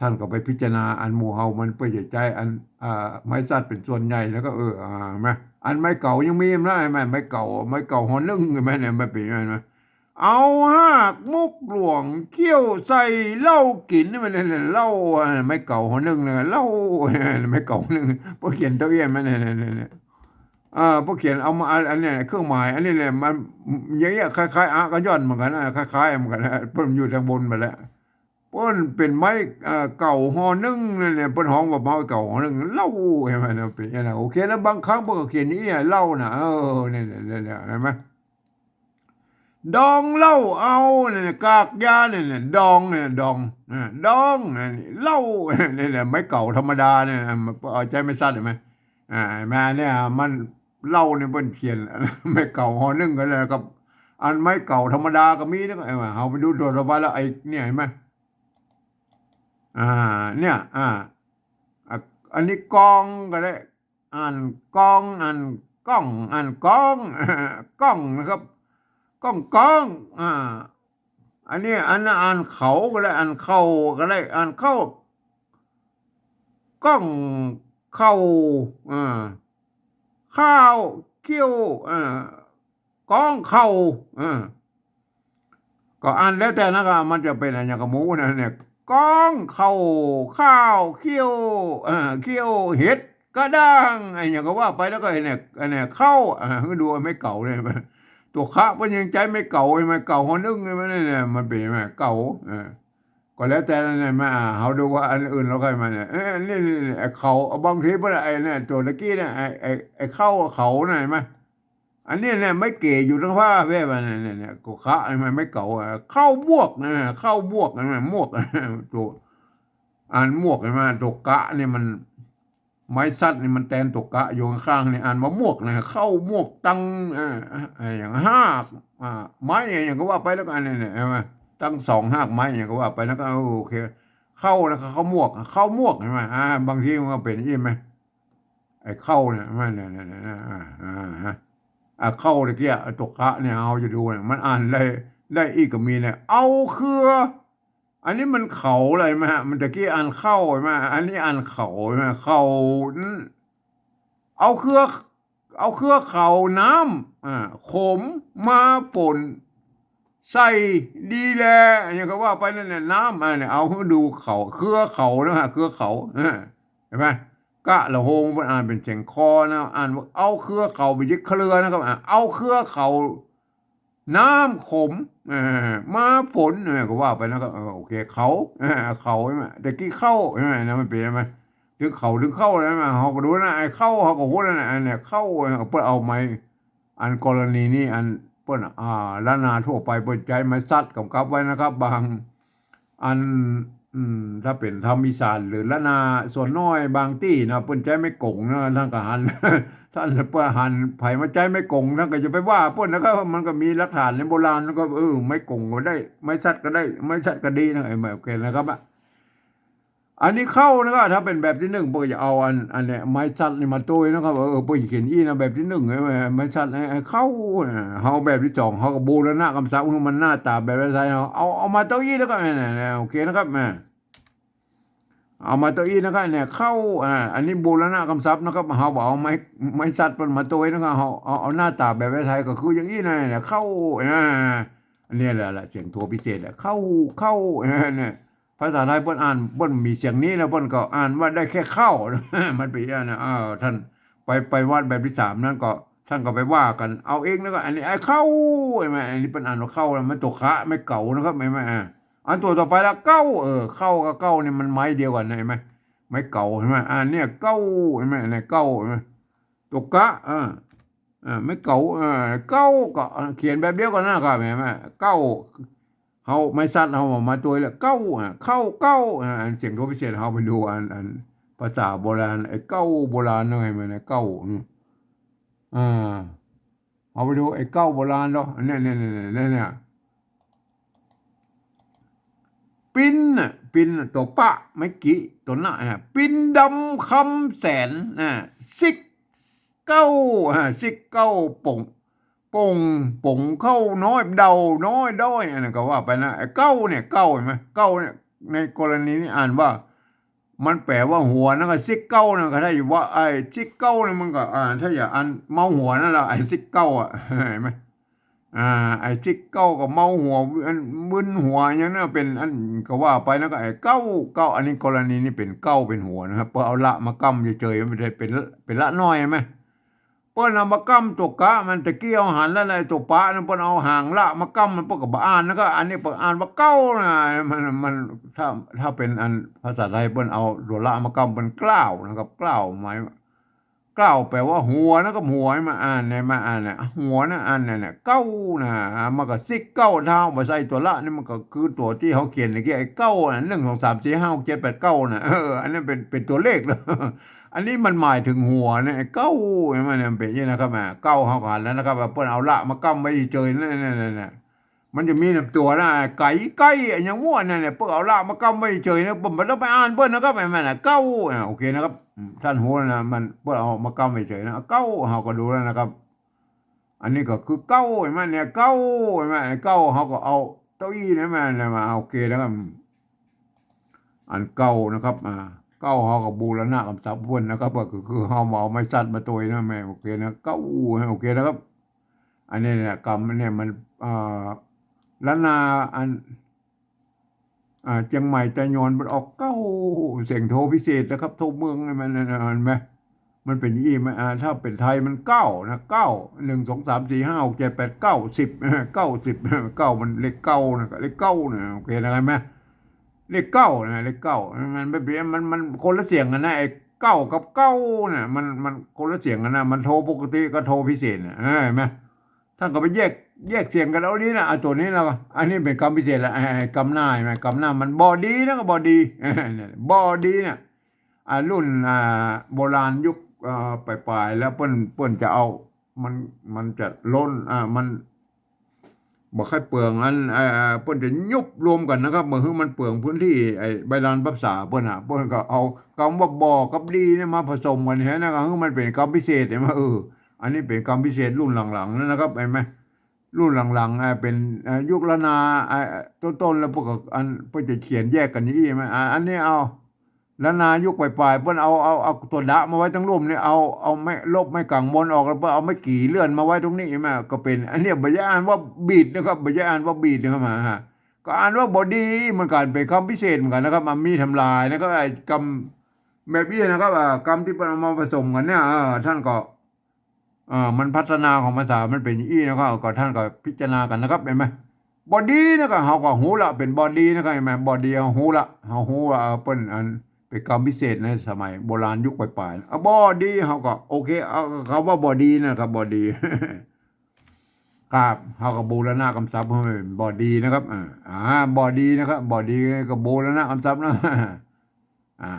ต้านก็ไปพิจารณา อันหมู่เฮามันเปิ้นจะใจ๊อัน อ่า ไม้สัตว์เป๋นส่วนใหญ่ แล้วก็ เออ อ่า หันก่อ อันไม้เก๋ายังมีนะ หันก่อ ไม้เก๋า ไม้เก๋า หอนึ่ง หันก่อ เนี่ย มันเป๋นยังไงนะ เอาฮากมุกหลวงเคี่ยวใส่เหล้ากิ๋น นี่มันเนี่ย เหล้า อ่า ไม้เก๋า หอนึ่ง เนี่ย เหล้า ไม้เก๋า หนึ่ง เปิ้นเขียนเต้าเอี้ยนมาเนี่ย เนี่ย เนี่ย เนี่ย อ่า เปิ้นเขียนเอามา อัน อันเนี้ย เครื่องหมาย อันนี้เนี่ย มัน อย่างเงี้ย คล้ายๆ อะ ก็ย่อนเหมือนกั๋นนะ คล้ายๆ เหมือนกั๋นนะ เปิ้นอยู่ตางบนมาแล้ว เปิ้นเป๋นไม้ เอ่อ เก๋า หอนึ่ง นั่นเนี่ย เปิ้นฮ้องว่าไม้เก๋า หอนึ่ง เหล้า หันก่อ นะ เป๋นอย่างนั้น โอเค แล้วบางครั้งเปิ้นก็เขียนอย่างนี้ เหล้าน่ะ เออ เนี่ย เนี่ย เนี่ย หันก่อ ดองเหล้าเอาเนี่ย กากยาเนี่ย ดองเนี่ย ดอง อ่า ดองเนี่ย เหล้าเนี่ย ไม้เก๋าธรรมดาเนี่ย เอาใจ๊ไม้สัตว์หันก่อ อ่า มาเนี่ย มัน เหล้าเนี่ยเปิ้นเขียน ไม้เก๋า หอนึ่ง ก็เลยครับ อันไม้เก๋าธรรมดาก็มีนะ เออ เฮาไปดูตั๋วต่อไปแล้ว ไอ้เนี่ย หันก่อ อ่า เนี่ย อ่า อ่ะ อันนี้กองก็ได้ อ่านกอง อ่านก้อง อ่านกอง ก้องนะครับ ก้อง ก้อง อ่า อันนี้ อันนั้นอ่านเขาก็ได้ อ่านเข้าก็ได้ อ่านเข้า ก้องเข้า อ่า ข้าวเคี่ยว อ่า ก้องเข้า อ่า ก็อ่านแล้วแต่นะ ก็มันจะเป๋นอะหยังกะหมู่นะเนี่ย ก้องเข้า ข้าวเคี่ยว อ่า เคี่ยวเห็ดกระด้าง อะหยังก็ว่าไป แล้วก็ไอ้เนี่ย ไอ้เนี่ย เข้า อ่า หื้อดูไอ้ไม้เก๋าเนี่ย ตั๋วคะเปิ้นยังใจ๊ไม้เก๋า ไอ้ไม้เก๋า หอนึ่ง ไอ้ไม้เนี่ย มันเป๋นไม้เก๋า อ่า ก็แล้วแต่นั่นแหละ มา อ่า เฮาดูว่าอันอื่นเฮาใค่มาเนี่ย เอ้ย นี่ นี่ นี่ ไอ้เขา บางทีเปิ้น ไอ้เนี่ย ตั๋วตะกี้เนี่ย ไอ้ ไอ้ ไอ้เข้า เขา นั่น หันก่อ อันนี้เนี่ย ไม้เก๋อยู่ตางฟ้าแว่วะเนี่ย เนี่ย เนี่ย ตั๋วคะ ไอ้ไม้ ไม้เก๋า อ่ะ เข้ามวก นะ เข้ามวก นะ มวก ตั๋ว อ่านมวก หันก่อ ตั๋วกะนี่มัน ไม้สัตว์นี่มันแตนตั๋วกะอยู่ข้างๆ นี่ อ่านว่ามวกนะ เข้ามวกตัง เอ่อ เอ่อ อะหยัง ฮาก อ่า ไม้อะหยังก็ว่าไป แล้วก็อันนี้เนี่ย หันก่อ ตังสองฮากไม้อะหยังก็ว่าไป แล้วก็ เออ โอเค เข้า แล้วก็เข้ามวก เข้ามวก หันก่อ อ่า บางทีมันก็เป๋นอี้ไหม ไอ้เข้าเนี่ย มันเนี่ย เนี่ย เนี่ย เนี่ย อ่า อ่า ฮะ อ่า เข้าตะกี้อะ ตั๋วคะเนี่ย เฮาจะดูเนี่ย มันอ่านได้ ได้อี้ก็มีเนี่ย เอาเครือ อันนี้มันเขาอะไรไหมฮะ มันตะกี้อ่านเข้าใช่ไหม อันนี้อ่านเขาใช่ไหม เขา อืม เอาเครือ เอาเครือเขาน้ำ อ่า ขมมาป่น ใส่ ดีแล อย่างก็ว่าไปนั่นแหละ น้ำ อ่า เนี่ย เอาหื้อดูเขา เครือเขานะฮะ เครือเขา เออ เห็นไหม กะละโฮง เปิ้นอ่านเป๋นเสียงคอนะ อ่านว่าเอาเครือเขา บ่ใจ้เครือนะครับ อ่า เอาเครือเขา น้ำขม เออ มาฝน เออ ก็ว่าไปนะครับ เออ โอเค เขา เออ เขา ใช่ไหม แต่กี้เข้า ใช่ไหม นะ มันเป๋นใช่ไหม ตึงเขาตึงเข้า ใช่ไหม เฮาก็ดูนะ ไอ้เข้า เฮาก็ฮู้แล้วนะ อันเนี้ย เข้า เออ เปิ้นเอาไม้ อันกรณีนี้ อันเปิ้น อ่า ล้านนาทั่วไป เปิ้นใจ๊ไม้สัดกำกับไว้นะครับ บาง อัน อืม ถ้าเป๋นธรรมอีสาน หรือล้านนาส่วนน้อยบางตี้นะ เปิ้นใจ๊ไม้ก๋งนะ ต้านก็หัน ต้านเปิ้นหัน ใผมาใจ๊ไม้ก๋ง ต้านก็อย่าไปว่าเปิ้นนะครับ มันก็มีหลักฐานในโบราณ แล้วก็ เออ ไม้ก๋งก็ได้ ไม้สัดก็ได้ ไม้สัดก็ดีนะ เออ โอเคนะครับ อ่ะ อันนี้เข้านะครับ ถ้าเป๋นแบบตี้นึ่ง เปิ้นจะเอาอัน อันเนี้ย ไม้สัดนี่มาตวยนะครับ เออ เปิ้นเขียนอี้นะ แบบตี้นึ่ง ไอ้ไม้สัด ไอ้ ไอ้เข้านะ เฮาแบบตี้สอง เฮาก็บูรณะกำศัพท์ หื้อมันหน้าต๋าแบบไทย เฮาเอา เอามาเต้าอี้แล้วก็ เนี่ย เนี่ย เนี่ย โอเคนะครับ อ่า เอามาเต้าอี้นะครับ เนี่ย เข้า อ่า อันนี้บูรณะกำศัพท์นะครับ เฮาบ่เอาไม้ ไม้สัดเปิ้นมาตวยนะครับ เฮาเอา เอาหน้าต๋าแบบไทย ก็คืออย่างอี้นะ เนี่ย เข้า อ่า อันนี้แหละ ละ เสียงโทพิเศษแหละ เข้า เข้า อ่า เนี่ย ภาษาไทยเปิ้นอ่าน เปิ้นมีเสียงนี้แล้ว เปิ้นก็อ่านว่าได้แค่เข้า มันเป๋นอย่างนั้นนะ อ้าว ต้านไป ไปวัดแบบตี้สามนั้นก็ ต้านก็ไปว่ากั๋นเอาเองนะ ก็อันนี้ไอ้เข้า ใช่ไหม อันนี้เปิ้นอ่านว่าเข้านะ มันตั๋วขะ ไม้เก๋านะครับ ใช่ไหม อ่า อันตั๋วต่อไปละ เก๊า เออ เข้ากับเก๊านี่มันไม้เดียวกั๋นนะ ใช่ไหม ไม้เก๋า ใช่ไหม อ่า เนี่ย เก๊า ใช่ไหม เนี่ย เก๊า ใช่ไหม ตั๋วกะ อ่า อ่า ไม้เก๋า อ่า เก๊า ก็ อ่า เขียนแบบเดียวกั๋นนะครับ ใช่ไหม เก๊า เฮาไม้สัดเฮาเอามาตวยแล้ว เก๊า อ่า เข้า เก๊า อ่า อันเสียงโทพิเศษ เฮาไปดูอัน อันภาษาโบราณ ไอ้เก๊าโบราณเนาะ ใช่ไหม เนี่ย เก๊า อืม อ่า เฮาไปดูไอ้เก๊าโบราณเนาะ เนี่ย เนี่ย เนี่ย เนี่ย เนี่ย ปิ๊นน่ะ ปิ๊นน่ะ ตั๋วปะ ไม้กิ ตั๋วหน้า อ่ะ ปิ๊นดำคำแสน อ่ะ ซิกเก๊า อ่ะ ซิกเก๊า ป่ง ป่ง ป่งเข้าน้อย เดาน้อยด้อย อันนั้นก็ว่าไปนะ ไอ้เก๊าเนี่ย เก๊า ใช่ไหม เก๊าเนี่ย ในกรณีนี้อ่านว่า มันแป๋ว่าหัวนะ ก็ซิกเก๊านะ ก็ถ้าว่าไอ้ซิกเก๊าเนี่ย มันก็ อ่า ถ้าอย่างอันเมาหัวนั่นแหละ ไอ้ซิกเก๊า อ่ะ ใช่ไหม อ่า ไอ้ซิกเก๊าก็เมาหัว อันมึนหัวอย่างนั้นนะ เป๋นอันก็ว่าไปนะ ก็ไอ้เก๊า เก๊า อันนี้กรณีนี้เป๋นเก๊าเป๋นหัวนะครับ เปิ้นเอาละมาก้ำเฉยๆ มันบ่ได้เป๋น เป๋นละน้อยใช่ไหม เปิ้นเอามาก้ำตั๋วกะ มันตะกี้เฮาหันแล้วนะ ไอ้ตั๋วปะนั้น เปิ้นเอาหางละมาก้ำมัน เปิ้นก็บ่อ่านนะ ก็อันนี้เปิ้นอ่านว่าเก๊านะ มัน มัน ถ้า ถ้าเป๋นอันภาษาไทย เปิ้นเอาตั๋วละมาก้ำ เปิ้นเก๊านะครับ เก๊าหมาย เก๊าแป๋ว่าหัวนะครับ หัว มาอ่านเนี่ย มาอ่านเนี่ย หัวนะ อันเนี่ย เนี่ย เก๊านะ มันก็ซิกเก๊า ถ้าเฮาบ่ใส่ตั๋วละนี่ มันก็คือตั๋วตี้เฮาเขียนตะกี้ ไอ้เก๊าน่ะ หนึ่ง สอง สาม สี่ ห้า หก เจ็ด แปด เก๊าน่ะ เออ อันนั้นเป๋น เป๋นตั๋วเลขเลย อันนี้มันหมายเถิงหัวเนี่ย ไอ้เก๊า ใช่ไหม เนี่ย เป๋นอย่างนี้นะครับ อ่า เก๊าเฮาก็หันแล้วนะครับ ว่าเปิ้นเอาละมาก้ำไว้เฉยๆ นั่นๆๆๆ มันจะมีตั๋วนะ ไก๋ ไก้ อะหยังมั่วนั่นแหละ เปิ้นเอาละมาก้ำไว้เฉยๆ นะ เปิ้นบ่ต้องไปอ่านเปิ้นนะครับ ไอ้นั่นน่ะ เก๊า อ่า โอเคนะครับ อืม ต้านฮู้นะ มัน เปิ้นเอามาก้ำไว้เฉยๆ นะ เก๊า เฮาก็ดูแล้วนะครับ อันนี้ก็คือเก๊า ใช่ไหม เนี่ย เก๊า ใช่ไหม ไอ้เก๊า เฮาก็เอาเต้าอี้เนี่ยมา เนี่ยมา โอเคนะครับ อันเก๊านะครับ อ่า เก๊าเฮาก็บูรณะกำศัพท์เปิ้นนะครับ ก็คือ คือเฮามาเอาไม้สัดมาตวยนะแม่ โอเคนะ เก๊า โอเคนะครับ อันนี้เนี่ย กำเนี่ยมัน อ่า ล้านนาอัน อ่า เจียงใหม่ไตยวนมันออกเก๊า เสียงโทพิเศษนะครับ โทเมืองนี่มัน เห็นไหม มันเป๋นอี้ไหม อ่า ถ้าเป๋นไทยมันเก้านะ เก้า หนึ่ง สอง สาม สี่ ห้า หก เจ็ด แปด เก้า สิบ เก้า สิบ เก้า มันเลขเก้านะ เลขเก้านะ โอเคนะ เห็นไหม เลขเก้านะ เลขเก้า มันไม่เปลี่ยน มัน มันคนละเสียงกั๋นนะ ไอ้เก๊ากับเก๊าน่ะ มัน มันคนละเสียงกั๋นนะ มันโทปกติกับโทพิเศษน่ะ เออ เห็นไหม ต้านก็ไปแยก แยกเสียงกั๋นเอาดีนะ อ่ะ ตั๋วนี้นะ อันนี้เป๋นกำพิเศษละ ไอ้ ไอ้กำหน้า ใช่ไหม กำหน้ามันบ่ดีนะ ก็บ่ดี เนี่ย บ่ดีเนี่ย อ่า รุ่น อ่า โบราณยุค เอ่อ ป๋ายๆ แล้วเปิ้น เปิ้นจะเอา มัน มันจะล้น อ่า มัน บ่ใค่เปลืองอัน เอ่อ เปิ้นจะยุบรวมกั๋นนะครับ บ่หื้อมันเปลืองพื้นตี้ ไอ้ใบลานภาษาเปิ้นน่ะ เปิ้นก็เอากำว่าบ่กับดีเนี่ยมาผสมกั๋น หันนะ ก็หื้อมันเป๋นกำพิเศษ หันบ่ เออ อันนี้เป๋นกำพิเศษรุ่นหลังๆ นั่นนะครับ หันบ่ รุ่นหลังๆ อ่า เป๋น อ่า ยุคล้านนา อ่า ต้นๆ แล้วเปิ้นก็ อัน เปิ้นจะเขียนแยกกั๋นอย่างอี้ หันบ่ อ่า อันนี้เอา เ ละนายุคป๋ายๆ เปิ้นเอา เอา เอาตั๋วดะมาไว้ตังลุ่มนี่ เอา เอาไม้ลบไม้ก๋างมนออก แล้วเปิ้นเอาไม้กี่เลื่อนมาไว้ตรงนี้ หันก่อ ก็เป๋น อันเนี้ยบ่ใจ้อ่านว่าบีดนะครับ บ่ใจ้อ่านว่าบีดนะครับ ฮะ ก็อ่านว่าบ่ดีเหมือนกั๋น เป๋นกำพิเศษเหมือนกั๋นนะครับ มันมีทำลายนะครับ ไอ้กำแบบอี้นะครับ อ่า กำตี้เปิ้นเอามาผสมกั๋นเนี่ย เออ ต้านก็ อ่า มันพัฒนาของภาษามันเป๋นอย่างอี้นะครับ ก็ต้านก็พิจารณากั๋นนะครับ หันก่อ บ่ดีนะ ก็เฮาก็ฮู้ละ เป๋นบ่ดีนะ ก็หันก่อ บ่ดี เฮาฮู้ละ เฮาฮู้ว่า เออ เปิ้นอันเป๋นกำพิเศษในสมัยโบราณยุคป๋ายๆ นะ อ่ะ บ่ดี เฮาก็โอเค เอากำว่าบ่ดีนะครับ บ่ดี ครับ เฮาก็บูรณะกำศัพท์หื้อมันเป๋นบ่ดีนะครับ อ่า อ่า บ่ดีนะครับ บ่ดีก็บูรณะกำศัพท์นะ อ่า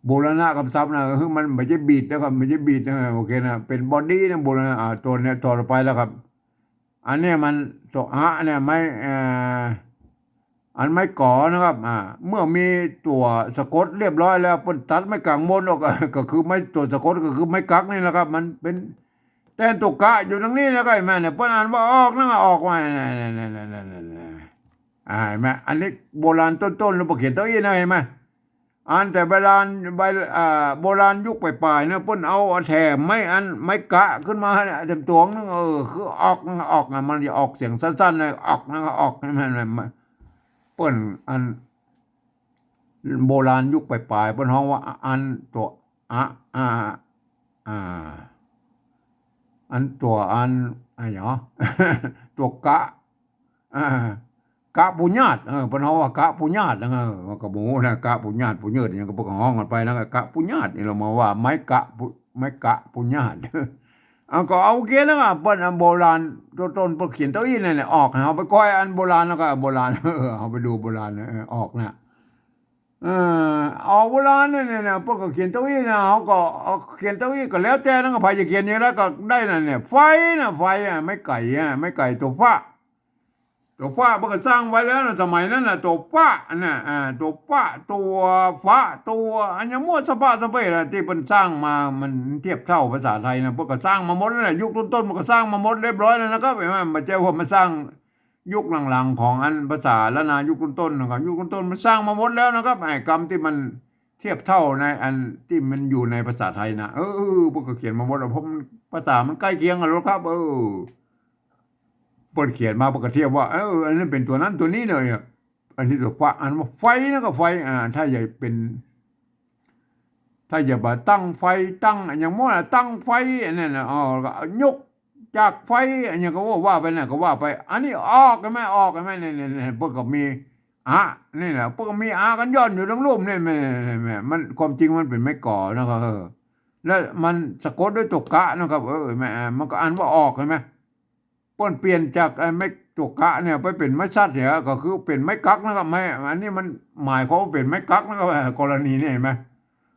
บูรณะกำศัพท์นะ คือมันบ่ใจ้บีดนะครับ บ่ใจ้บีดนะ โอเคนะ เป๋นบ่ดีนะ บูรณะ อ่า ตั๋วเนี้ย ตั๋วต่อไปแล้วครับ อันเนี้ยมันตั๋วอะเนี่ย ไม้ เอ่อ อันไม้ก๋อนะครับ อ่า เมื่อมีตั๋วสะกดเรียบร้อยแล้ว เปิ้นตัดไม้ก๋างมนออก ก็คือไม้ตั๋วสะกด ก็คือไม้กั๊กนี่แหละครับ มันเป๋นแตนตั๋วกะอยู่ตรงนี้นะ ก็หันก่อ เนี่ย เปิ้นอ่านว่าออกนะ ออกมา เนี่ย เนี่ย เนี่ย เนี่ย เนี่ย อ่า หันก่อ อันนี้โบราณต้นๆ แล้วบ่เขียนเต้าอี้นะ หันก่อ อันแต่โบราณ ใบ อ่า โบราณยุคป๋ายๆ นะ เปิ้นเอาแถมไม้อัน ไม้กะขึ้นมาเนี่ย แถมตั๋วนึ่ง เออ คือออกนะ ออกนะ มันจะออกเสียงสั้นๆ นะ ออกนะ ออก หันก่อ มัน มัน เปิ้นอันโบราณยุคป๋ายๆ เปิ้นฮ้องว่าอันตั๋วอะ อ่า อ่า อันตั๋วอัน อะหยัง ตั๋วกะ อ่า กะปุญาต เออ เปิ้นฮ้องว่ากะปุญาตนะ เออ มันก็บ่ฮู้นะ กะปุญาต ปุญาตหยังก็เปิ้นก็ฮ้องกั๋นไปนะ กะปุญาตนี่ ลาวมาว่าไม้กะปุ ไม้กะปุญาต เอาก็โอเคนะ เปิ้นอันโบราณต้นๆ เปิ้นเขียนเต้าอี้นั่นแหละ ออก เฮาไปก้อยอันโบราณแล้วก็โบราณ เออ เฮาไปดูโบราณ เออ ออกนะ เออ ออกโบราณนั่นเนี่ยนะ เปิ้นก็เขียนเต้าอี้นะ เฮาก็เอาเขียนเต้าอี้ก็แล้วแต่นะ ก็ใผจะเขียนอย่างไรก็ได้นั่นเนี่ย ไฟนะ ไฟอะ ไม้ไก่อะ ไม้ไก่ตั๋วฟะ ตั๋วฟะเปิ้นก็สร้างไว้แล้วนะ สมัยนั้นน่ะ ตั๋วฟะน่ะ อ่า ตั๋วฟะ ตั๋วฟะ ตั๋วอะหยังมั่วสะพะสะเพล่ะ ตี้เปิ้นสร้างมา มันเทียบเท่าภาษาไทยนะ เปิ้นก็สร้างมาหมดแล้วนะ ยุคต้นๆ มันก็สร้างมาหมดเรียบร้อยแล้วนะครับ หันก่อ บ่ใจ้ว่ามาสร้างยุคหลังๆ ของอันภาษาล้านนายุคต้นๆ นะครับ ยุคต้นๆ มันสร้างมาหมดแล้วนะครับ ไอ้กำตี้มันเทียบเท่าในอันตี้มันอยู่ในภาษาไทยนะ เออ เปิ้นก็เขียนมาหมดแล้ว เพราะมัน ภาษามันใก้เคียงกั๋นแล้วครับ เออ เปิ้นเขียนมา เปิ้นก็เทียบว่า เออ อันนั้นเป๋นตั๋วนั้นตั๋วนี้เลยอะ อันนี้ตั๋วฟะ อันว่าไฟนะ ก็ไฟ อ่า ถ้าใหญ่เป๋น ถ้าใหญ่บ่าตั้งไฟ ตั้งอะหยังมั่วนะ ตั้งไฟ อันนั้นนะ อ๋อ ก็ยกจากไฟ อะหยังก็ว่า ว่าไปนะ ก็ว่าไป อันนี้ออก หันก่อ ออก หันก่อ เนี่ย เนี่ย เนี่ย เปิ้นก็มีอะ นี่แหละ เปิ้นก็มีอะกั๋นย่อนอยู่ตังลุ่มเนี่ย แม่ แม่ มัน ความจริงมันเป๋นไม้ก๋อนะครับ เออ แล้วมันสะกดด้วยตั๋วกะนะครับ เออ แม่ มันก็อ่านว่าออก หันก่อ เปิ้นเปลี่ยนจากไอ้ไม้ตั๋วกะเนี่ยไปเป๋นไม้สัตว์เนี่ย ก็คือเป๋นไม้กั๊กนะครับ ไม้ อันนี้มันหมายความว่าเป๋นไม้กั๊กนะครับ กรณีนี้หันก่อ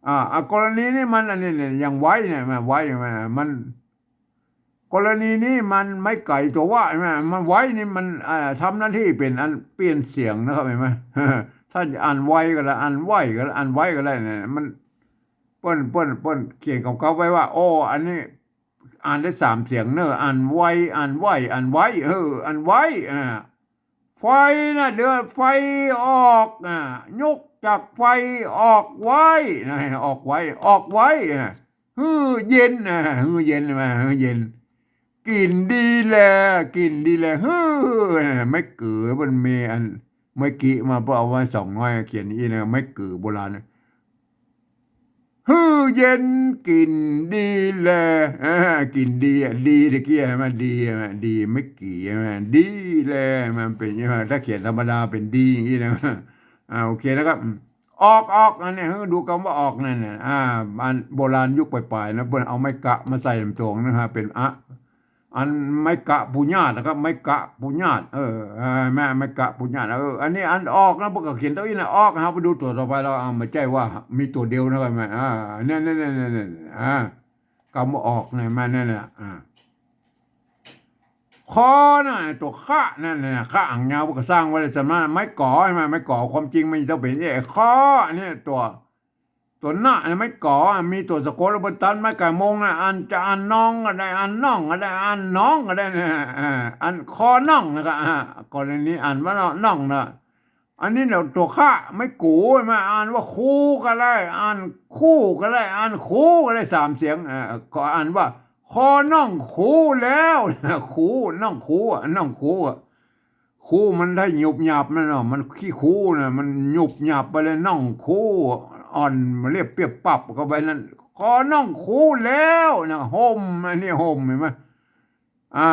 อ่า อ่ะ กรณีนี้มันอันนี้เนี่ย อย่างไว้เนี่ย ไม้ไว้เนี่ย มัน กรณีนี้มันไม้ไก่ตั๋ววะ หันก่อ มันไว้นี่มัน อ่า ทำหน้าตี้เป๋นอันเปลี่ยนเสียงนะครับ หันก่อ ถ้าอ่านไวก็ได้ อ่านไหวก็ได้ อ่านไว้ก็ได้เนี่ย มัน เปิ้น เปิ้น เปิ้นเขียนกำกับไว้ว่า โอ้ อันนี้ อ่านได้สามเสียงเนอะ อ่านไว อ่านไหว อ่านไว้ เออ อ่านไว้ อ่า ไฟนะ เดือดไฟออก อ่า ยกจากไฟออกไว้นะ ออกไว้ ออกไว้ อ่า หื้อเย็น อ่า หื้อเย็น มา หื้อเย็น กิ๋นดีแล กิ๋นดีแล หื้อ นะ ไม้กือ มันมีอัน ไม้กิมา เปิ้นเอาไว้สองน้อย เขียนอี้นะ ไม้กือโบราณนะ หื้อเย็นกิ๋นดีแล อ่า กิ๋นดีอะ ดีตะกี้หันก่อ ดีหันก่อ ดี ไม้กี่หันก่อ ดีแล มันเป๋นอย่างนี้ ถ้าเขียนธรรมดาเป๋นดีอย่างนี้นะ อ่า โอเคนะครับ อืม ออก ออก อันนี้ หื้อดูกำว่าออกนั่นน่ะ อ่า อันโบราณยุคป๋ายๆ นะ เปิ้นเอาไม้กะมาใส่ต๋วนะฮะ เป๋นอะ อันไม้กะปุญาตนะครับ ไม้กะปุญาต เออ เออ แม่ ไม้กะปุญาต เออ อันนี้อันออกนะ เปิ้นก็เขียนเต้าอี้นะ ออก เฮาไปดูตั๋วต่อไปแล้ว อ่า บ่ใจ้ว่ามีตั๋วเดียวนะครับ แม่ อ่า เนี่ย เนี่ย เนี่ย เนี่ย เนี่ย อ่า กำว่าออกเนี่ย แม่ เนี่ย เนี่ย อ่า คอนะ ตั๋วคะนั่นน่ะ คะหางยาว เปิ้นก็สร้างไว้เลย สำนักไม้ก๋อ หันก่อ ไม้ก๋อ ความจริงมันจะเป๋นไอ้คอ อันนี้ตั๋ว ตั๋วนะเนี่ย ไม้ก๋อ มีตั๋วสะกดแล้วเปิ้นตัดไม้ก๋างมนนะ อ่านจะอ่านนองก็ได้ อ่านน่องก็ได้ อ่านหนองก็ได้นะ อ่า อันคอน่องนะครับ อ่า กรณีอ่านว่าน่องนะ อันนี้เนี่ยตั๋วข้า ไม้กู๋ มาอ่านว่าคูก็ได้ อ่านคู่ก็ได้ อ่านคูก็ได้ สามเสียง เอ่อ ก็อ่านว่า ขอน้องคูแล้ว คู น้องคูอะ น้องคูอะ คูมันได้หยุบหยับนะเนาะ มันขี้คูนะ มันหยุบหยับไปเลย น้องคู อ่อนเรียบเปียบปับเข้าไปนั่น ขอน้องคูแล้วนะ ห่ม อันนี้ห่ม หันก่อ อ่า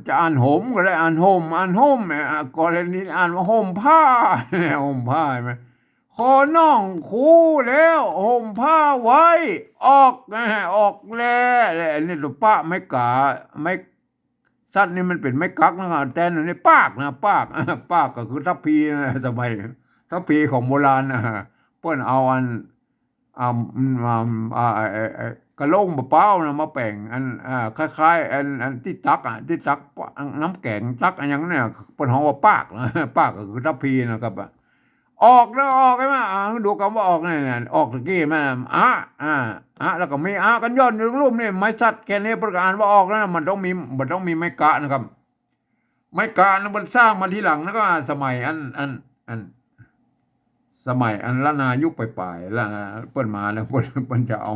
จะอ่านหมก็ได้ อ่านห่ม อ่านห่ม อ่ะ กรณีอ่านว่าห่มผ้า เนี่ย ห่มผ้า หันก่อ ขอน้องคูแล้ว ห่มผ้าไว้ ออกนะ ออกแล และอันนี้ตั๋วปะ ไม้ก๋า ไม้สัตว์นี่มันเป๋นไม้กั๊กนะ แตนอันนี้ปากนะ ปาก ปากก็คือทัพพีนะ สมัยทัพพีของโบราณนะ เปิ้นเอาอัน อ่า อืม อ่า อ่า ไอ้ ไอ้ ไอ้กะโหลงเปล่าๆ นะ มาแป๋งอัน อ่า คล้ายๆ อัน อันตี้ตักอะ ตี้ตักน้ำแก๋ง ตักอะหยังเนี่ย เปิ้นฮ้องว่าปากนะ ปากก็คือทัพพีนะครับ อ่ะ ออกนะ ออก หันก่อ อ่า ดูกำว่าออกเนี่ย เนี่ย ออกตะกี้มา อะ อ่า อะ แล้วก็มีอะกั๋นย่อนอยู่ลุ่มนี่ ไม้สัตว์แค่นี้เปิ้นก็อ่านว่าออกแล้วนะ มันต้องมี มันต้องมีไม้กะนะครับ ไม้กะนั้นเปิ้นสร้างมาทีหลัง แล้วก็สมัยอัน อัน อัน สมัยอันล้านนายุคป๋ายๆ ล้านนาเปิ้นมาแล้ว เปิ้น เปิ้นจะเอา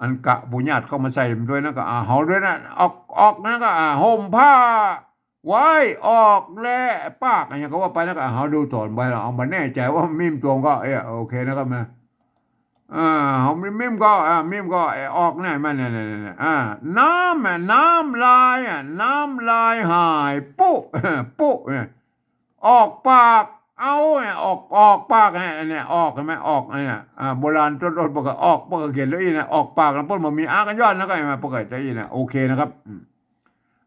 อันกะปุญญาตเข้ามาใส่ด้วยนะ ก็ อ่า เฮาด้วยนะ ออก ออกนะ ก็ อ่า ห่มผ้าไว้ ออกแล ปาก อะหยังก็ว่าไปนะ ก็ อ่า เฮาดูต่อไป เอาบ่แน่ใจ๋ว่ามีมตวงก็ เอ้ย โอเคนะครับนะ อ่า เฮามีม มีมก็ อ่า มีมก็ เอ้ย ออกเนี่ย มันเนี่ย เนี่ย เนี่ย อ่า น้ำอะ น้ำลายอะ น้ำลายหาย ปุ๊ ปุ๊เนี่ย ออกปาก เอาเนี่ย ออก ออกปากเนี่ย เนี่ย ออก หันก่อ ออกเนี่ย อ่า โบราณต้นๆ เปิ้นก็ออก เปิ้นก็เขียนตะอี้เนี่ย ออกปาก แล้วเปิ้นบ่มีอะกั๋นย่อน แล้วก็ หันก่อ เปิ้นก็ตะอี้เนี่ย โอเคนะครับ อืม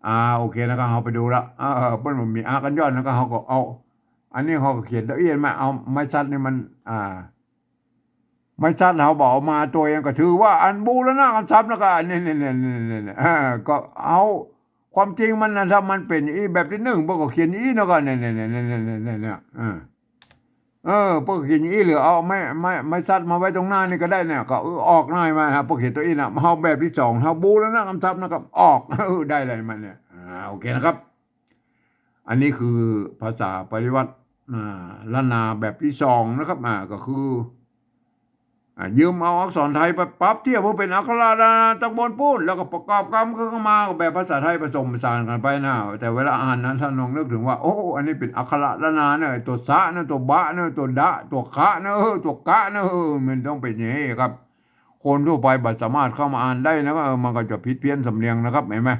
อ่า โอเคนะครับ เฮาไปดูละ เออ เปิ้นบ่มีอะกั๋นย่อน แล้วก็เฮาก็เอา อันนี้เฮาก็เขียนตะอี้มา เอาไม้สัตว์นี่มัน อ่า ไม้สัตว์เฮาบ่เอามาตวย ก็ถือว่าอันบูรณะกำทรัพย์ แล้วก็อันนี้ เนี่ย เนี่ย เนี่ย เนี่ย เนี่ย อ่า ก็เอา ความจริงมันนะ ถ้ามันเป๋นอี้แบบตี้นึ่ง เปิ้นก็เขียนอี้เนาะ ก็เนี่ย เนี่ย เนี่ย เนี่ย เนี่ย เนี่ย เนี่ย อ่า เออ เปิ้นก็เขียนอี้ หรือเอาไม้ ไม้ ไม้สัตว์มาไว้ตรงหน้านี่ก็ได้เนี่ย ก็ เออ ออกหน้ามา เปิ้นเขียนตะอี้นะ เฮาแบบตี้สอง เฮาบูรณะกำทรัพย์นะครับ ออก เออ ได้เลยมันเนี่ย อ่า โอเคนะครับ อันนี้คือภาษาปริวรรต อ่า ล้านนาแบบตี้สองนะครับ อ่า ก็คือ อ่า ยืมเอาอักษรไทยไปปรับเทียบเปื้อเป๋นอักขระล้านนาตังบนปู้น แล้วก็ประกอบกำขึ้นมาแบบภาษาไทยผสมผสานกั๋นไปนะ แต่เวลาอ่านนะ ต้านลองนึกเถิงว่า โอ้ อันนี้เป๋นอักขระล้านนาเนี่ย ตั๋วสะนะ ตั๋วบะนะ ตั๋วดะ ตั๋วคะนะ เออ ตั๋วกะนะ เออ มันต้องเป๋นอย่างนี้ครับ คนทั่วไปบ่สามารถเข้ามาอ่านได้นะ เออ มันก็จะผิดเพี้ยนสำเนียงนะครับ หันก่อ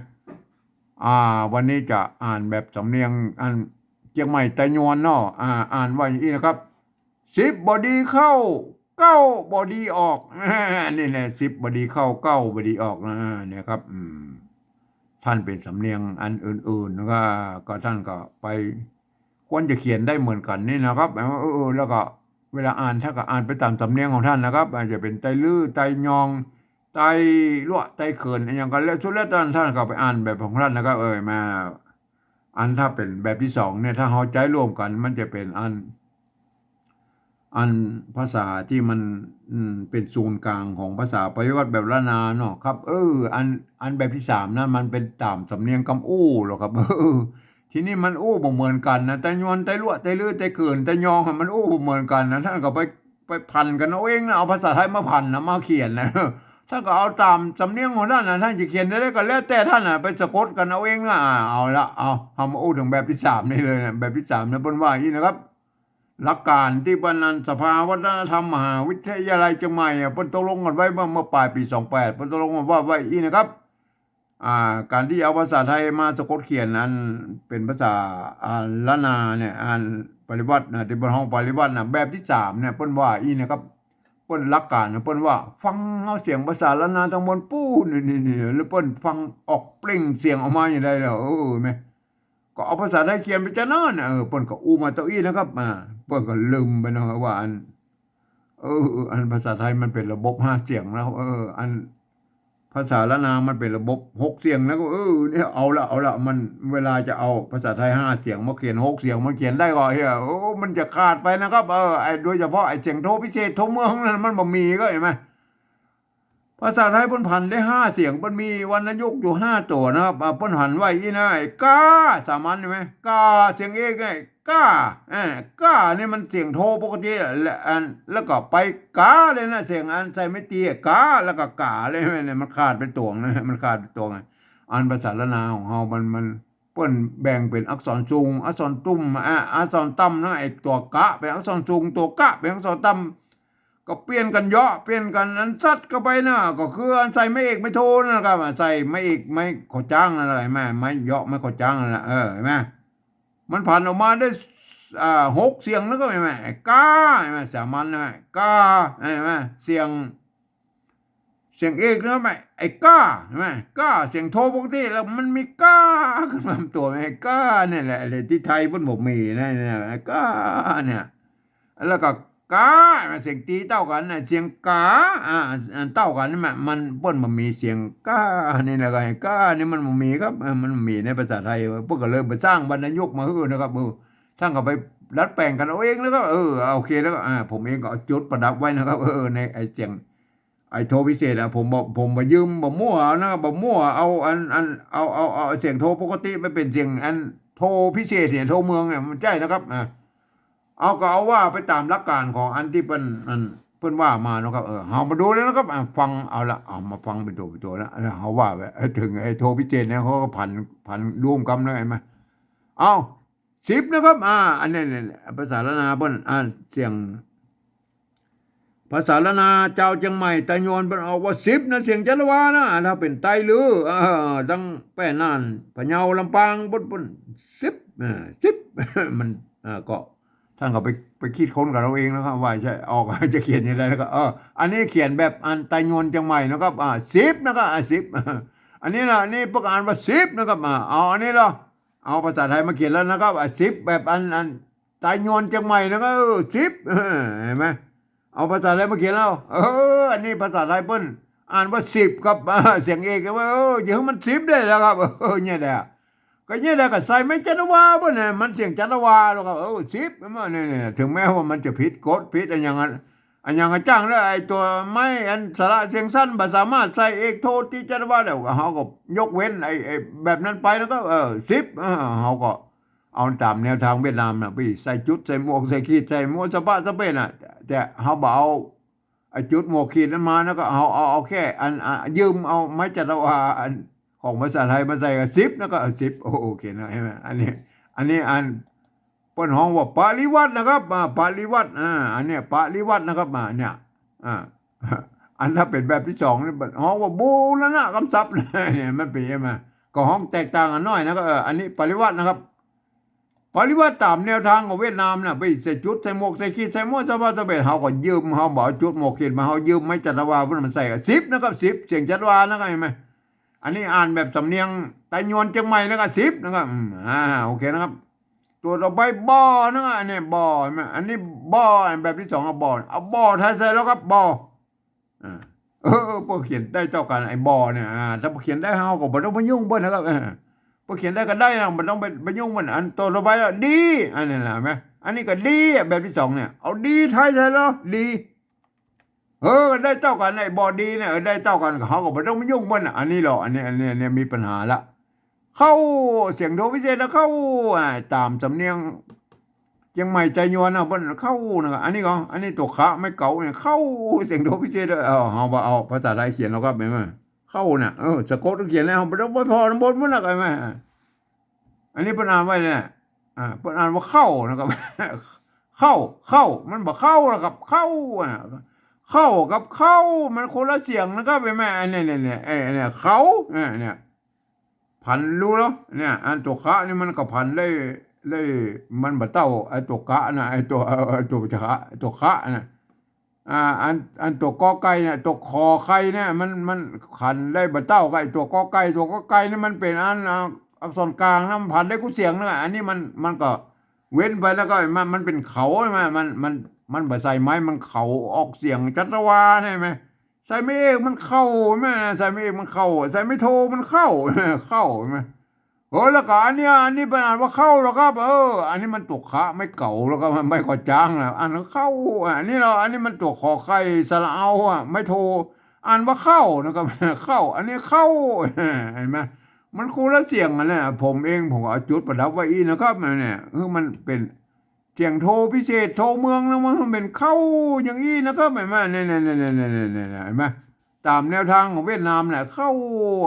อ่า วันนี้จะอ่านแบบสำเนียงอันเจียงใหม่ไตยวนเนาะ อ่า อ่านว่าอย่างนี้นะครับ สิบบ่ดีเข้า เก้าบ่ดีออก นี่แหละ สิบบ่ดีเข้า เก้าบ่ดีออกนะ เนี่ยครับ อืม ต้านเป๋นสำเนียงอันอื่นๆ ก็ ก็ต้านก็ไป ควรจะเขียนได้เหมือนกั๋นนี่นะครับ เออ เออ แล้วก็เวลาอ่าน ต้านก็อ่านไปต๋ามสำเนียงของต้านนะครับ อาจจะเป๋นไตลื้อ ไตยอง ไตลัวะ ไตเขิน อะหยังก็แล้ว สุดแล้วต้าน ต้านก็ไปอ่านแบบของต้านนะครับ เออ มา อันถ้าเป๋นแบบตี้สองเนี่ย ถ้าเฮาใจ๊ร่วมกั๋น มันจะเป๋นอัน อันภาษาตี้มัน อืม เป๋นศูนย์ก๋างของภาษาปริวรรตแบบล้านนาเนาะครับ เออ อัน อันแบบตี้สามนั้นมันเป๋นต๋ามสำเนียงกำอู้ลอครับ เออ ทีนี้มันอู้บ่เหมือนกั๋นนะ ไตยวน ไตลัวะ ไตลื้อ ไตเขิน ไตยอง มันอู้บ่เหมือนกั๋นนะ ต้านก็ไป ไปผันกั๋นเอาเองนะ เอาภาษาไทยมาผันนะ มาเขียนนะ ต้านก็เอาต๋ามสำเนียงของต้านนะ ต้านจะเขียนได้ก็แล้วแต่ต้านนะ ไปสะกดกั๋นเอาเองนะ อ่า เอาละ เอา เฮามาอู้เถิงแบบตี้สามนี่เลยนะ แบบตี้สามเนี่ย เปิ้นว่าอี้นะครับ หลักก๋านตี้วันนั้นสภาวัฒนธรรมมหาวิทยาลัยเจียงใหม่อะ เปิ้นตกลงกั๋นไว้เมื่อ เมื่อป๋ายปี๋สองแปด เปิ้นตกลงกั๋นว่าไว้อี้นะครับ อ่า ก๋านตี้เอาภาษาไทยมาสะกดเขียนอันเป๋นภาษา อ่า ล้านนาเนี่ย อันปริวรรตนะ ตี้เปิ้นฮ้องปริวรรตนะ แบบตี้สามเนี่ย เปิ้นว่าอี้นะครับ เปิ้นหลักก๋านนะ เปิ้นว่าฟังเอาเสียงภาษาล้านนาตังบนปู้น นี่ นี่ นี่ แล้วเปิ้นฟังออกเปล่งเสียงออกมาอย่างใดแล้ว เออ แม่ ก็เอาภาษาไทยเขียนไปจานั้นน่ะ เออ เปิ้นก็อู้มาเต้าอี้นะครับ อ่า เปิ้นก็ลืมไปเนาะว่าอัน เออ อันภาษาไทยมันเป๋นระบบห้าเสียงแล้ว เออ อันภาษาล้านนามันเป๋นระบบหกเสียงแล้ว ก็ เออ เนี่ย เอาละ เอาละ มัน เวลาจะเอาภาษาไทยห้าเสียงมาเขียนหกเสียง มันเขียนได้ก็เหีย โอ้ มันจะขาดไปนะครับ เออ ไอ้ โดยเฉพาะไอ้เสียงโทพิเศษ โทเมืองนั่น มันบ่มีก็ หันก่อ ภาษาไทยเปิ้นผันได้ห้าเสียง เปิ้นมีวรรณยุกต์อยู่ห้าตั๋วนะครับ อ่า เปิ้นผันไว้อี้นะ ไอ้ กา สามัญหันก่อ กา เสียงเอกไง ก้า เออ ก้า นี่มันเสียงโทปกติ และอัน แล้วก็ไปกาเลยนะ เสียงอันใส่ไม้ตีอะ กา แล้วก็ก๋าเลยเนี่ย มันขาดไปตวงนะ มันขาดไปตวงนะ อันภาษาล้านนาของเฮามัน มัน เปิ้นแบ่งเป๋นอักษรสูง อักษรต่ำ อ่ะ อักษรต่ำนะ ไอ้ตั๋วกะเป๋นอักษรสูง ตั๋วกะเป๋นอักษรต่ำ ก็เปลี่ยนกั๋นเยาะ เปลี่ยนกั๋น อันสัตว์เข้าไปนะ ก็คืออันใส่ไม้เอกไม้โทนั่นแหละครับ ใส่ไม้เอกไม้ขอจ้างนั่นแหละ เห็นไหม ไม้เยาะไม้ขอจ้างนั่นแหละ เออ เห็นไหม มันผันออกมาได้ อ่า หกเสียงนะครับ เห็นไหม ไอ้กา เห็นไหม สามัญนะ กา เห็นไหม เสียง เสียงเอกนะครับ ไอ้ก้า เห็นไหม ก้า เสียงโทปกติ แล้วมันมีก้าขึ้นมาตั๋ว ไอ้ก้าเนี่ยแหละ ไอ้ตี้ไทยเปิ้นบ่มีนะ เนี่ย ไอ้ก้าเนี่ย แล้วก็ก๋า เสียงตีเต้ากั๋นนะ เสียงก๋า อ่า อันเต้ากั๋นนี่มัน มัน เปิ้นบ่มีเสียงก้า นี่แหละ ไอ้ก้านี่มันบ่มีครับ เออ มันบ่มีในภาษาไทย เปิ้นก็เลยไปสร้างวรรณยุกต์มาหื้อนะครับ เออ ต้านก็ไปดัดแป๋งกั๋นเอาเองนะครับ เออ โอเค แล้วก็ อ่า ผมเองก็เอาจุดประดับไว้นะครับ เออ ในไอ้เสียง ไอ้โทพิเศษอะ ผมบ่ ผมบ่ยืม บ่มั่วเอานะครับ บ่มั่วเอาอัน อัน เอา เอา เอาเสียงโทปกติไปเป๋นเสียงอันโทพิเศษเนี่ย โทเมืองเนี่ย มันใจ้นะครับ อ่ะ เอาก็เอาว่าไปต๋ามหลักการของอันตี้เปิ้น อัน เปิ้นว่ามานะครับ เออ เฮามาดูแล้วนะครับ อ่ะ ฟังเอาละ เอามาฟังเป๋นตั๋วเป๋นตั๋วนะ อันนั้นเฮาว่าไว้ เออ เถิงไอ้โทพิเศษเนี่ย เขาก็ผัน ผันร่วมกั๋นนะ เห็นไหม เอา สิบนะครับ อ่า อันนี้เนี่ย ภาษาล้านนาเปิ้น อ่า เสียง ภาษาล้านนาจาวเจียงใหม่ไตยวนเปิ้นออกว่าสิบนะ เสียงจัตวานะ ถ้าเป๋นไตลื้อ เออ ตังแป้น่าน พะเยา ลำปาง เปิ้น เปิ้น สิบ เออ สิบ มัน เออ ก็ ต้านก็ไป ไปคิดค้นกั๋นเอาเองนะครับ ว่าใจ้ ออก จะเขียนยังไง แล้วก็ เออ อันนี้เขียนแบบอันไตยวนเจียงใหม่นะครับ อ่า สิบนะครับ อ่า สิบ อันนี้นะ อันนี้เปิ้นอ่านว่าสิบนะครับ อ่า เอาอันนี้ละ เอาภาษาไทยมาเขียนแล้วนะครับ อ่ะ สิบ แบบ อัน อันไตยวนเจียงใหม่นะครับ เออ สิบ เออ เห็นไหม เอาภาษาไทยมาเขียนแล้ว เออ อันนี้ภาษาไทยเปิ้นอ่านว่าสิบครับ อ่า เสียงเอกว่า เออ อย่าหื้อมันสิบได้แล้วครับ เออ เนี่ยแหละ ก็เนี่ยแหละ ก็ใส่ไม้จัตวาเปิ้นน่ะ มันเสียงจัตวาแล้วครับ เออ สิบ เห็นไหม เนี่ย เนี่ย เถิงแม้ว่ามันจะผิดกฎ ผิดอะหยังอะ อะหยังอะจ้างแล้ว ไอ้ตั๋วไม้อันสระเสียงสั้นบ่สามารถใส่เอกโทติจัตวาได้ เฮาก็ยกเว้นไอ้ ไอ้แบบนั้นไปแล้วก็ เออ สิบ เออ เฮาก็เอาต๋ามแนวทางเวียดนามน่ะ ไปใส่จุด ใส่หมวก ใส่ขีด ใส่หมวก สะบะสะเบ้น่ะ แต่เฮาบ่เอาไอ้จุด หมวก ขีดนั้นมา แล้วก็เอา เอา เอาแค่อัน อ่ะ ยืมเอาไม้จัตวาอันของภาษาไทยมาใส่ก็สิบ แล้วก็ เออ สิบ โอ โอเคนะ เห็นไหม อันนี้ อันนี้อัน เปิ้นฮ้องว่าปริวัตินะครับ อ่า ปริวัติ อ่า อันเนี้ยปริวัตินะครับ อ่า เนี่ย อ่า อันถ้าเป๋นแบบตี้สองนี่เปิ้นฮ้องว่าบูรณะกำศัพท์ เนี่ย มันเป๋นมา ก็ฮ้องแตกต่างกั๋นหน้อยนะ ก็ เออ อันนี้ปริวัตินะครับ ปริวัติต๋ามแนวทางของเวียดนามน่ะ ไปใส่จุด ใส่หมวก ใส่ขีด ใส่หมวก สะบะสะเบ้ เฮาก็ยืม เฮาบ่เอาจุด หมวก ขีดมา เฮายืมไม้จัตวาเปิ้นมาใส่ก็สิบนะครับ สิบ เสียงจัตวานะครับ เห็นไหม อันนี้อ่านแบบสำเนียงไตยวนเจียงใหม่นะครับ สิบ นะครับ อืม อ่า โอเคนะครับ ตั๋วต่อไป บ่อ นะครับ อันนี้ บ่อ เห็นไหม อันนี้ บ่อ แบบตี้สองอะ บ่อ เอา บ่อ ไทยใส่แล้วครับ บ่อ อ่า เออ เปิ้นเขียนได้เต้ากั๋น ไอ้ บ่อ เนี่ย อ่า ถ้าเปิ้นเขียนได้ เฮาก็บ่ต้องไปยุ่งเปิ้นนะครับ เออ เปิ้นเขียนได้ก็ได้นะ บ่ต้องไป ไปยุ่งเปิ้น อันตั๋วต่อไปละ ดี อันนี้นะ เห็นไหม อันนี้ก็ดีอะ แบบตี้สองเนี่ย เอา ดี ไทยใส่แล้ว ดี เออ ได้เต้ากั๋น ไอ้ บ่อ ดี เนี่ย เออ ได้เต้ากั๋น เฮาก็บ่ต้องไปยุ่งเปิ้นน่ะ อันนี้เหรอ อันนี้ อันนี้ อันนี้มีปัญหาละ เข้า เสียงโทพิเศษนะ เข้า อ่า ต๋ามสำเนียงเจียงใหม่ไตยวนนะ เปิ้นเข้านะครับ อันนี้ก็ อันนี้ตั๋วขะไม้เก๋าเนี่ย เข้า เสียงโทพิเศษเลย เอา เฮาบ่เอาภาษาไทยเขียนแล้วก็ เห็นไหม เข้าน่ะ เออ สะกดเขียนแล้ว เฮาบ่ต้องไปผ่อนบนมันน่ะ เห็นไหม อันนี้เปิ้นอ่านไว้เนี่ย อ่า เปิ้นอ่านว่าเข้านะครับ เข้า เข้า มันบ่เข้านะครับ เข้าอะ เข้ากับเข้า มันคนละเสียงนะครับ เห็นไหม อันเนี้ย เนี่ย เนี่ย ไอ้เนี่ย เข้า เนี่ย เนี่ย ผันรู้แล้ว เนี่ย อันตั๋วขะนี่มันก็ผันได้ ได้ มันบ่เต้าไอ้ตั๋วกะนะ ไอ้ตั๋ว ไอ้ตั๋วขะ ตั๋วขะนะ อ่า อัน อันตั๋วกอไก่เนี่ย ตั๋วขอไข่เนี่ย มัน มันผันได้บ่เต้ากับไอ้ตั๋วกอไก่ ตั๋วกอไก่นี่มันเป๋นอัน อ่า อักษรกลางนะ มันผันได้กู้เสียงนะ อันนี้มัน มันก็เว้นไปแล้วก็ มัน มันเป๋นเขาใช่ไหม มัน มัน มันบ่ใส่ไม้ มันเขาออกเสียงจัตวาใช่ไหม ใส่ไม้เอกมันเข้าแม่ ใส่ไม้เอกมันเข้า ใส่ไม้โทมันเข้า เข้าแม่ เออ แล้วก็อันเนี้ย อันนี้เปิ้นอ่านว่าเข้าแล้วครับ เออ อันนี้มันตั๋วขะไม้เก๋าแล้วครับ มันไม้ขอจ้างนะ อันนั้นเข้า อันนี้เหรอ อันนี้มันตั๋วขอไข่สระเอาอะ ไม้โท อ่านว่าเข้านะครับ เข้า อันนี้เข้า เห็นไหม มันคนละเสียงกั๋นนะ ผมเองผมก็เอาจุดประดับไว้อี้นะครับ เนี่ย คือมันเป๋นเสียงโทพิเศษโทเมืองนะ มันเป๋นเข้าอย่างอี้นะครับ หันก่อ เนี่ย หันก่อ ต๋ามแนวทางของเวียดนามแหละ เข้า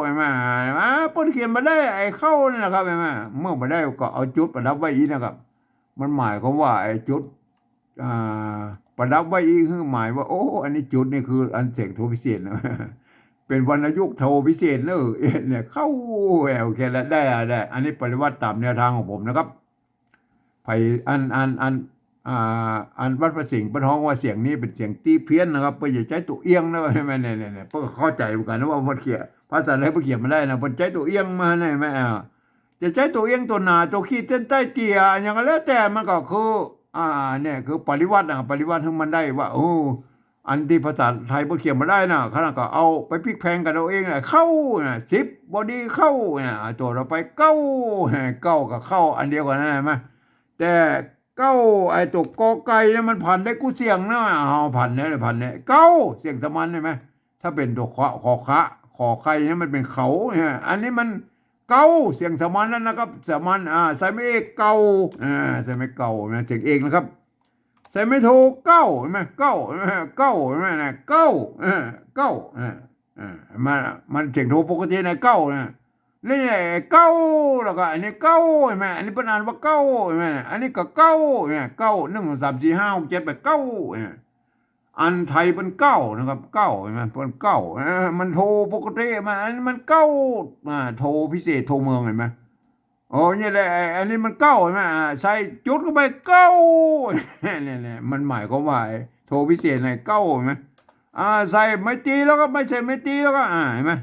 หันก่อ อ่า เปิ้นเขียนบ่ได้ไอ้เข้านี่นะครับ หันก่อ เมื่อบ่ได้ก็เอาจุดประดับไว้อี้นะครับ มันหมายความว่าไอ้จุด อ่า ประดับไว้อี้ คือหมายว่า โอ้ อันนี้จุดนี่คืออันเสียงโทพิเศษนะ เป๋นวรรณยุกต์โทพิเศษเนอะ เนี่ย เข้า โอเคแล้ว ได้ละ ได้ อันนี้ปริวัติต๋ามแนวทางของผมนะครับ ใผ อัน อัน อัน อ่า อันวัดพระสิงห์เปิ้นฮ้องว่าเสียงนี้เป๋นเสียงตี้เพี้ยนนะครับ เปิ้นจะใจ๊ตั๋วเอี้ยงนะ หันก่อ เนี่ย เนี่ย เนี่ย เปิ้นก็เข้าใจ๋เหมือนกั๋นนะว่าเปิ้นเขียน ภาษาไทยเปิ้นเขียนบ่ได้นะ เปิ้นใจ๊ตั๋วเอี้ยงมา หันก่อ อ่า จะใจ๊ตั๋วเอี้ยงตั๋วหนาตั๋วขีดเส้นใต้เตี้ย อย่างก็แล้วแต่ มันก็คือ อ่า เนี่ยคือปริวัตินะ ปริวัติหื้อมันได้ว่า โอ้ อันตี้ภาษาไทยเปิ้นเขียนบ่ได้นะ ขนาดก็เอาไปพลิกแพลงกั๋นเอาเองนะ เข้านะ สิบ บ่ดีเข้านะ ตั๋วต่อไป เก้า เก้ากับเข้าอันเดียวกั๋นนะ หันก่อ แต่เก้า ไอ้ตั๋วกอไก่เนี่ยมันผันได้กู้เสียงนะ เอาผันเนี่ย ผันเนี่ย เก้า เสียงสามัญหันก่อ ถ้าเป๋นตั๋วขอ ขอขะ ขอไข่เนี่ยมันเป๋นเขาเนี่ย อันนี้มันเก้า เสียงสามัญแล้วนะครับ สามัญ อ่า ใส่ไม้เอกเก่า อ่า ใส่ไม้เก่านะ เสียงเอกนะครับ ใส่ไม้โทเก้า หันก่อ เก้า หันก่อ เก้า หันก่อ นะ เก้า อ่า อ่า มัน มันเสียงโทปกตินะ เก้านะ นี่ไอ้เก้า แล้วก็อันนี้เก้า หันก่อ อันนี้เปิ้นอ่านว่าเก้า หันก่อ อันนี้ก็เก้า หันก่อ เก้า หนึ่ง สอง สาม สี่ ห้า หก เจ็ด แปด เก้า เนี่ย อันไทยเปิ้นเก้านะครับ เก้า หันก่อ เปิ้นเก้า เออ มันโทปกติ มัน อันนี้มันเก้า อ่า โทพิเศษโทเมืองหันก่อ โอ้ นี่แหละ ไอ้ อันนี้มันเก้าหันก่อ อ่า ใส่จุดเข้าไป เก้า เนี่ย เนี่ย มันหมายความว่าไอ้โทพิเศษในเก้าหันก่อ อ่า ใส่ไม้ตีแล้วก็ ไม่ใส่ไม้ตีแล้วก็ อ่า หันก่อ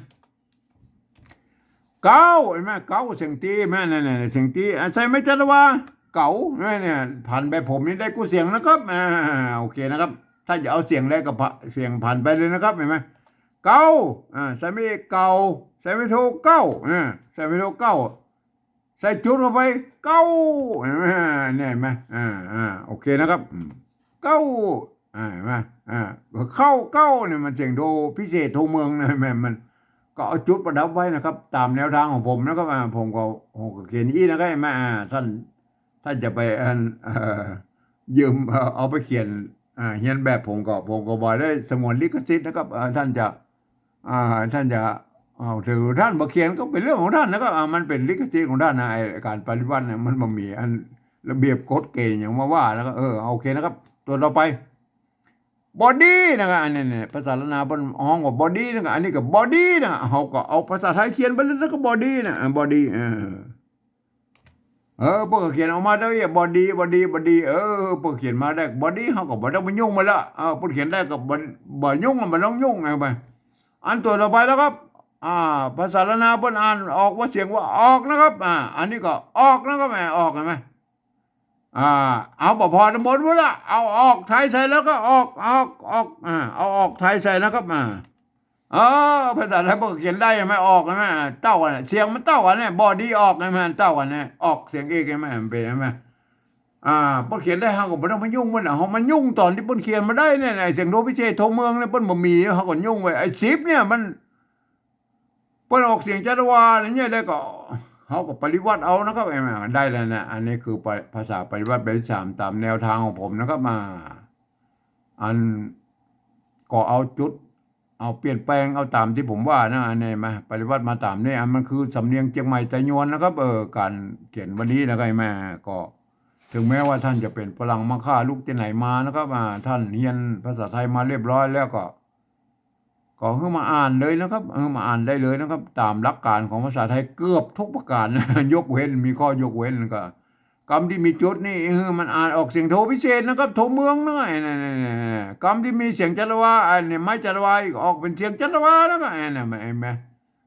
เก๊า หันก่อ เก๊า เสียงตี หันก่อ เนี่ย เนี่ย เสียงตี อ่า ใส่ไม้จัตวา เก๋า เนี่ย เนี่ย ผันไปผมนี่ได้กู้เสียงนะครับ อ่า โอเคนะครับ ถ้าจะเอาเสียงแรกก็ผะ เสียงผันไปเลยนะครับ หันก่อ เก๊า อ่า ใส่ไม้เอกเก่า ใส่ไม้โทเก้า อ่า ใส่ไม้โทเก้า ใส่จุดเข้าไป เก๊า หันก่อ เนี่ย หันก่อ อ่า อ่า โอเคนะครับ อืม เก๊า อ่า หันก่อ อ่า เข้าเก๊าเนี่ยมันเสียงโทพิเศษโทเมืองนะ หันก่อ มันก็เอาจุดประดับไว้นะครับ ต๋ามแนวทางของผมนะครับ อ่า ผมก็ ผมก็เขียนอี้นะครับ หันก่อ อ่า ท่าน ท่านจะไป อัน เอ่อ ยืม เอ่อ เอาไปเขียน อ่า เฮียนแบบผมก็ ผมก็บ่ได้สงวนลิขสิทธิ์นะครับ อ่า ท่านจะ อ่า ท่านจะ เอา ถือท่านบ่เขียนก็เป๋นเรื่องของท่านนะครับ อ่า มันเป๋นลิขสิทธิ์ของท่านนะ ไอ้ก๋านปริวัติเนี่ยมันบ่มีอันระเบียบกฎเกณฑ์หยังมาว่า แล้วก็ เออ โอเคนะครับ ตั๋วต่อไป บอดีนะครับ อันนี้เนี่ย ภาษาล้านนาเปิ้นฮ้องว่าบอดีนะครับ อันนี้ก็บอดีนะ เฮาก็เอาภาษาไทยเขียนไปเลยนะ ก็บอดีนะ อ่า บอดี เออ เออ เปิ้นก็เขียนออกมาได้ บอดี บอดี บอดี เออ เปิ้นเขียนมาได้ บอดี เฮาก็บ่ต้องไปยุ่งมันละ เออ เปิ้นเขียนได้ก็บ่ บ่ยุ่ง บ่ต้องยุ่ง เอาไป อันตั๋วต่อไปแล้วครับ อ่า ภาษาล้านนาเปิ้นอ่านออกว่าเสียงว่าออกนะครับ อ่า อันนี้ก็ออกนะครับ อ่า ออก หันก่อ อ่า เอาบ่พอทั้งหมดพุ้นละ เอาออกไทยใส่แล้วก็ออก ออก ออก อ่า เอาออกไทยใส่นะครับ อ่า เออ ภาษาไทยเปิ้นก็เขียนได้หันก่อ ออก หันก่อ เต้ากั๋น เสียงมันเต้ากั๋นเนี่ย บอดีออก หันก่อ เต้ากั๋นเนี่ย ออกเสียงเอก หันก่อ มันเป๋น หันก่อ อ่า เปิ้นเขียนได้ เฮาก็บ่ต้องมายุ่งมันนะ เฮามายุ่งต๋อนตี้เปิ้นเขียนมาได้เนี่ย ไอ้เสียงโทพิเศษโทเมืองเนี่ย เปิ้นบ่มี เฮาก็ยุ่งไว้ ไอ้สิบเนี่ยมัน เปิ้นออกเสียงจัตวาเนี่ย ได้ก็ เฮาก็ปริวัติเอานะครับ เอ้ย ได้แล้วนะ อันนี้คือปะ ภาษาปริวัติแบบตี้สาม ต๋ามแนวทางของผมนะครับ มา อัน ก็เอาจุด เอาเปลี่ยนแปลง เอาต๋ามตี้ผมว่านะ อันนี้มา ปริวัติมาต๋ามนี้ อันมันคือสำเนียงเจียงใหม่ไตยวนนะครับ เออ ก๋านเขียนวันนี้นะครับ แม่ ก็ ถึงแม้ว่าท่านจะเป๋นฝรั่งมาฆ่าลูกตี้ไหนมานะครับ อ่า ท่านเฮียนภาษาไทยมาเรียบร้อยแล้วก็ ก็หื้อมาอ่านเลยนะครับ เออ มาอ่านได้เลยนะครับ ต๋ามหลักก๋านของภาษาไทยเกือบทุกประก๋าน ยกเว้น มีข้อยกเว้นก็ กำตี้มีจุดนี่ เออ มันอ่านออกเสียงโทพิเศษนะครับ โทเมืองนะ เนี่ย เนี่ย เนี่ย กำตี้มีเสียงจัตวา อันนี้ไม้จัตวาอีก ออกเป๋นเสียงจัตวาแล้วก็ เนี่ย มัน หันก่อ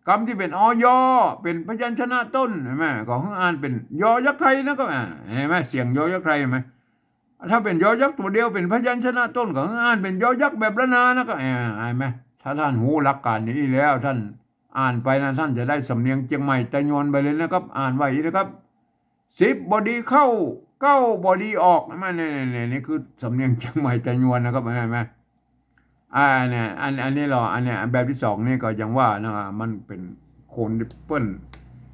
กำตี้เป๋น อ ยอ เป๋นพยัญชนะต้น หันก่อ ก็หื้ออ่านเป๋นยอยักษ์ไทยนะครับ อ่า หันก่อ เสียงยอยักษ์ไทย หันก่อ ถ้าเป๋นยอยักษ์ตั๋วเดียว เป๋นพยัญชนะต้น ก็อ่านเป๋นยอยักษ์แบบล้านนานะ ก็ อ่า หันก่อ ถ้าท่านฮู้หลักก๋านนี้แล้ว ท่านอ่านไปนะ ท่านจะได้สำเนียงเจียงใหม่ไตยวนไปเลยนะครับ อ่านไว้นะครับ สิบ บอดีเข้า เก้า บอดีออก หันก่อ นี่ นี่ นี่ นี่คือสำเนียงเจียงใหม่ไตยวนนะครับ หันก่อ อ่า เนี่ย อัน อันนี้เหรอ อันเนี้ย แบบตี้สองนี่ก็ยังว่านะ มันเป๋นคนตี้เปิ้น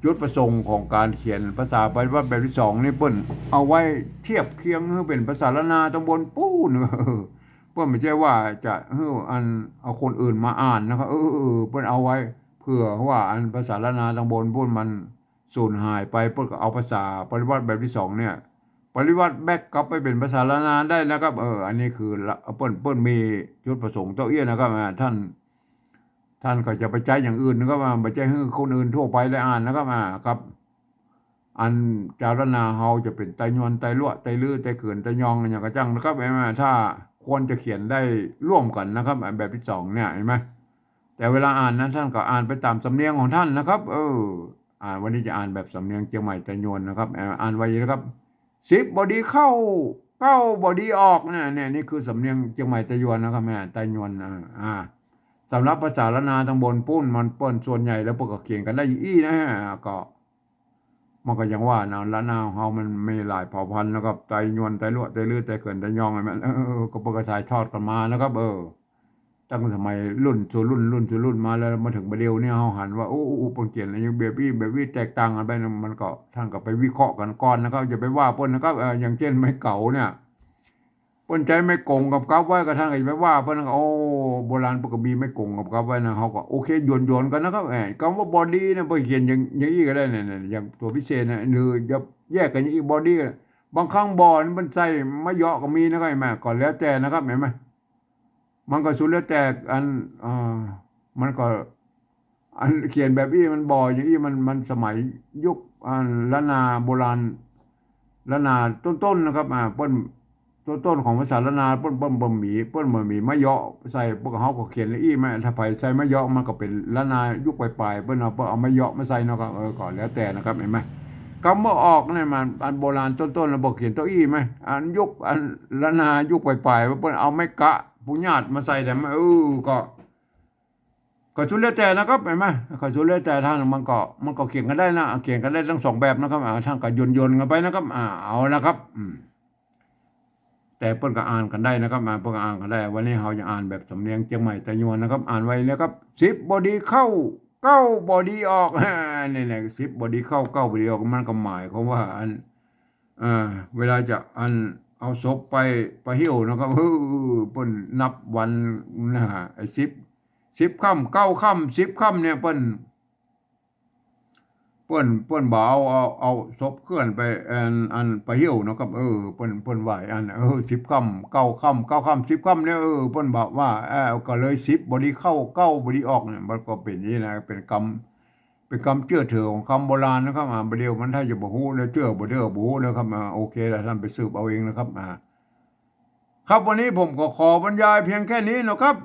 จุดประสงค์ของก๋านเขียนภาษาปริวรรตแบบตี้สองนี่เปิ้นเอาไว้เทียบเคียงหื้อเป๋นภาษาล้านนาตางบนปู๊น เปิ้นบ่ใจ้ว่าจะหื้ออันเอาคนอื่นมาอ่านนะครับ เออ เปิ้นเอาไว้เผื่อว่าอันภาษาล้านนาตางบนปู๊นมันสูญหายไป เปิ้นก็เอาภาษาปริวรรตแบบตี้สองเนี่ย ปริวรรตแบ็กกลับไปเป๋นภาษาล้านนาได้นะครับ เออ อันนี้คือละ เปิ้น เปิ้นมีจุดประสงค์เต้าอี้นะครับ อ่า ท่าน ท่านก็จะไปใจ๊อย่างอื่นนะครับ อ่า บ่ใจ้หื้อคนอื่นทั่วไปได้อ่านนะครับ อ่า ครับ อันจาวล้านนาเฮาจะเป๋นไตยวน ไตลัว ไตลือ ไตเขิน ไตยอง อะหยังก็จ้างนะครับ อ่า ถ้าควรจะเขียนได้ร่วมกั๋นนะครับ อ่า แบบตี้สองเนี่ย หันก่อ แต่เวลาอ่านนั้นท่านก็อ่านไปต๋ามสำเนียงของท่านนะครับ เออ อ่า วันนี้จะอ่านแบบสำเนียงเจียงใหม่ไตยวนนะครับ อ่า อ่านว่าอย่างนี้นะครับ สิบบ่ดีเข้า เก้าบ่ดีออก เนี่ย เนี่ย นี่คือสำเนียงเจียงใหม่ไตยวนนะครับ อ่า ไตยวน อ่า อ่า สำหรับภาษาล้านนาตางบนปู๊นมันเปิ้นส่วนใหญ่แล้วเปิ้นก็เขียนกั๋นได้อย่างอี้นะ ก็ มันก็อย่างว่านะ ล้านนาของเฮามันมีหลายเผ่าพันธุ์นะครับ ไตยวน ไตลัว ไตลือ ไตเขิน ไตยอง หันก่อ เออ ก็เปิ้นก็ถ่ายทอดกั๋นมานะครับ เออ ตั้งสมัยรุ่นสู่รุ่น รุ่นสู่รุ่นมาแล้ว มาเถิงบ่าเดี่ยวนี้เฮาหันว่า โอ้ โอ้ โอ้ เปิ้นเขียนอะหยังแบบอี้ แบบอี้ แตกต่างกั๋นไปนะ มันก็ ท่านก็ไปวิเคราะห์กั๋นก่อนนะครับ อย่าไปว่าเปิ้นนะครับ เอ่อ อย่างเจ้นไม้เก๋าเนี่ย เปิ้นใจ๊ไม้ก๋งกับกับไว้ ก็ท่านก็อย่าไปว่าเปิ้นนะครับ โอ้ โบราณเปิ้นก็มีไม้ก๋งกับกับไว้นะ เฮาก็โอเค หยวนๆ กั๋นนะครับ เอ่อ กำว่าบ่ดีเนี่ย เปิ้นเขียนอย่าง อย่างอี้ก็ได้เนี่ย เนี่ย อย่างตั๋วพิเศษนะ หรือจะแยกกั๋นอย่างอี้ บ่ดี บางครั้งบ่นี่เปิ้นใส่มะเยาะก็มีนะครับ หันก่อ ก็แล้วแต่นะครับ หันก่อ มันก็สุดแล้วแต่อัน อ่า มันก็ อันเขียนแบบอี้มันบ่อย่างอี้ มัน มันสมัยยุค อันล้านนาโบราณ ล้านนาต้นๆ นะครับ อ่า เปิ้น ต้นๆ ของภาษาล้านนา เปิ้น เปิ้นบ่มี เปิ้นบ่มีมะเยาะใส่ พวกเฮาก็เขียนอี้มา ถ้าใผใส่มะเยาะมันก็เป๋นล้านนายุคปลายๆ เปิ้นเอา เปิ้นเอามะเยาะมาใส่เนาะครับ เออ ก็แล้วแต่นะครับ หันก่อ กำว่าออกเนี่ยมัน อันโบราณต้นๆ แล้วบ่เขียนเต้าอี้ไหม อันยุค อันล้านนายุคปลายๆ เปิ้นเอาไม้กะ ปุญญาตมาใส่แถม เออ ก็ ก็สุดแล้วแต่นะครับ หันก่อ ก็สุดแล้วแต่ท่าน มันก็ มันก็เขียนกั๋นได้นะ เขียนกั๋นได้ตังสองแบบนะครับ อ่า ท่านก็หยวนๆ กั๋นไปนะครับ อ่า เอานะครับ อืม แต่เปิ้นก็อ่านกั๋นได้นะครับ อ่า เปิ้นก็อ่านกั๋นได้ วันนี้เฮาจะอ่านแบบสำเนียงเจียงใหม่ไตยวนนะครับ อ่านไว้แล้วครับ สิบบ่ดีเข้า เก้าบ่ดีออก นี่แหละ สิบบ่ดีเข้า เก้าบ่ดีออก มันก็หมายความว่าอัน อ่า เวลาจะอันเอาศพไป ไปหิ้วนะครับ เออ เปิ้นนับวันนะ ไอ้สิบ สิบค่ำ เก้าค่ำ สิบค่ำเนี่ย เปิ้น เปิ้น เปิ้นบ่เอา เอา เอาศพเคลื่อนไป อัน อันไปหิ้วนะครับ เออ เปิ้น เปิ้นว่าอัน เออ สิบค่ำ เก้าค่ำ เก้าค่ำ สิบค่ำเนี่ย เออ เปิ้นบอกว่า เออ ก็เลยสิบบ่ดีเข้า เก้าบ่ดีออกเนี่ย มันก็เป๋นอย่างนี้นะ เป๋นกำ เป๋นกำเจื้อถือของกำโบราณนะครับ อ่า บ่าเดี่ยวมันถ้าจะบ่ฮู้นะ เจื้อบ่เจื้อบ่ฮู้นะครับ อ่า โอเคแล้ว ท่านไปสืบเอาเองนะครับ อ่า ครับ วันนี้ผมก็ขอบรรยายเพียงแค่นี้นะครับ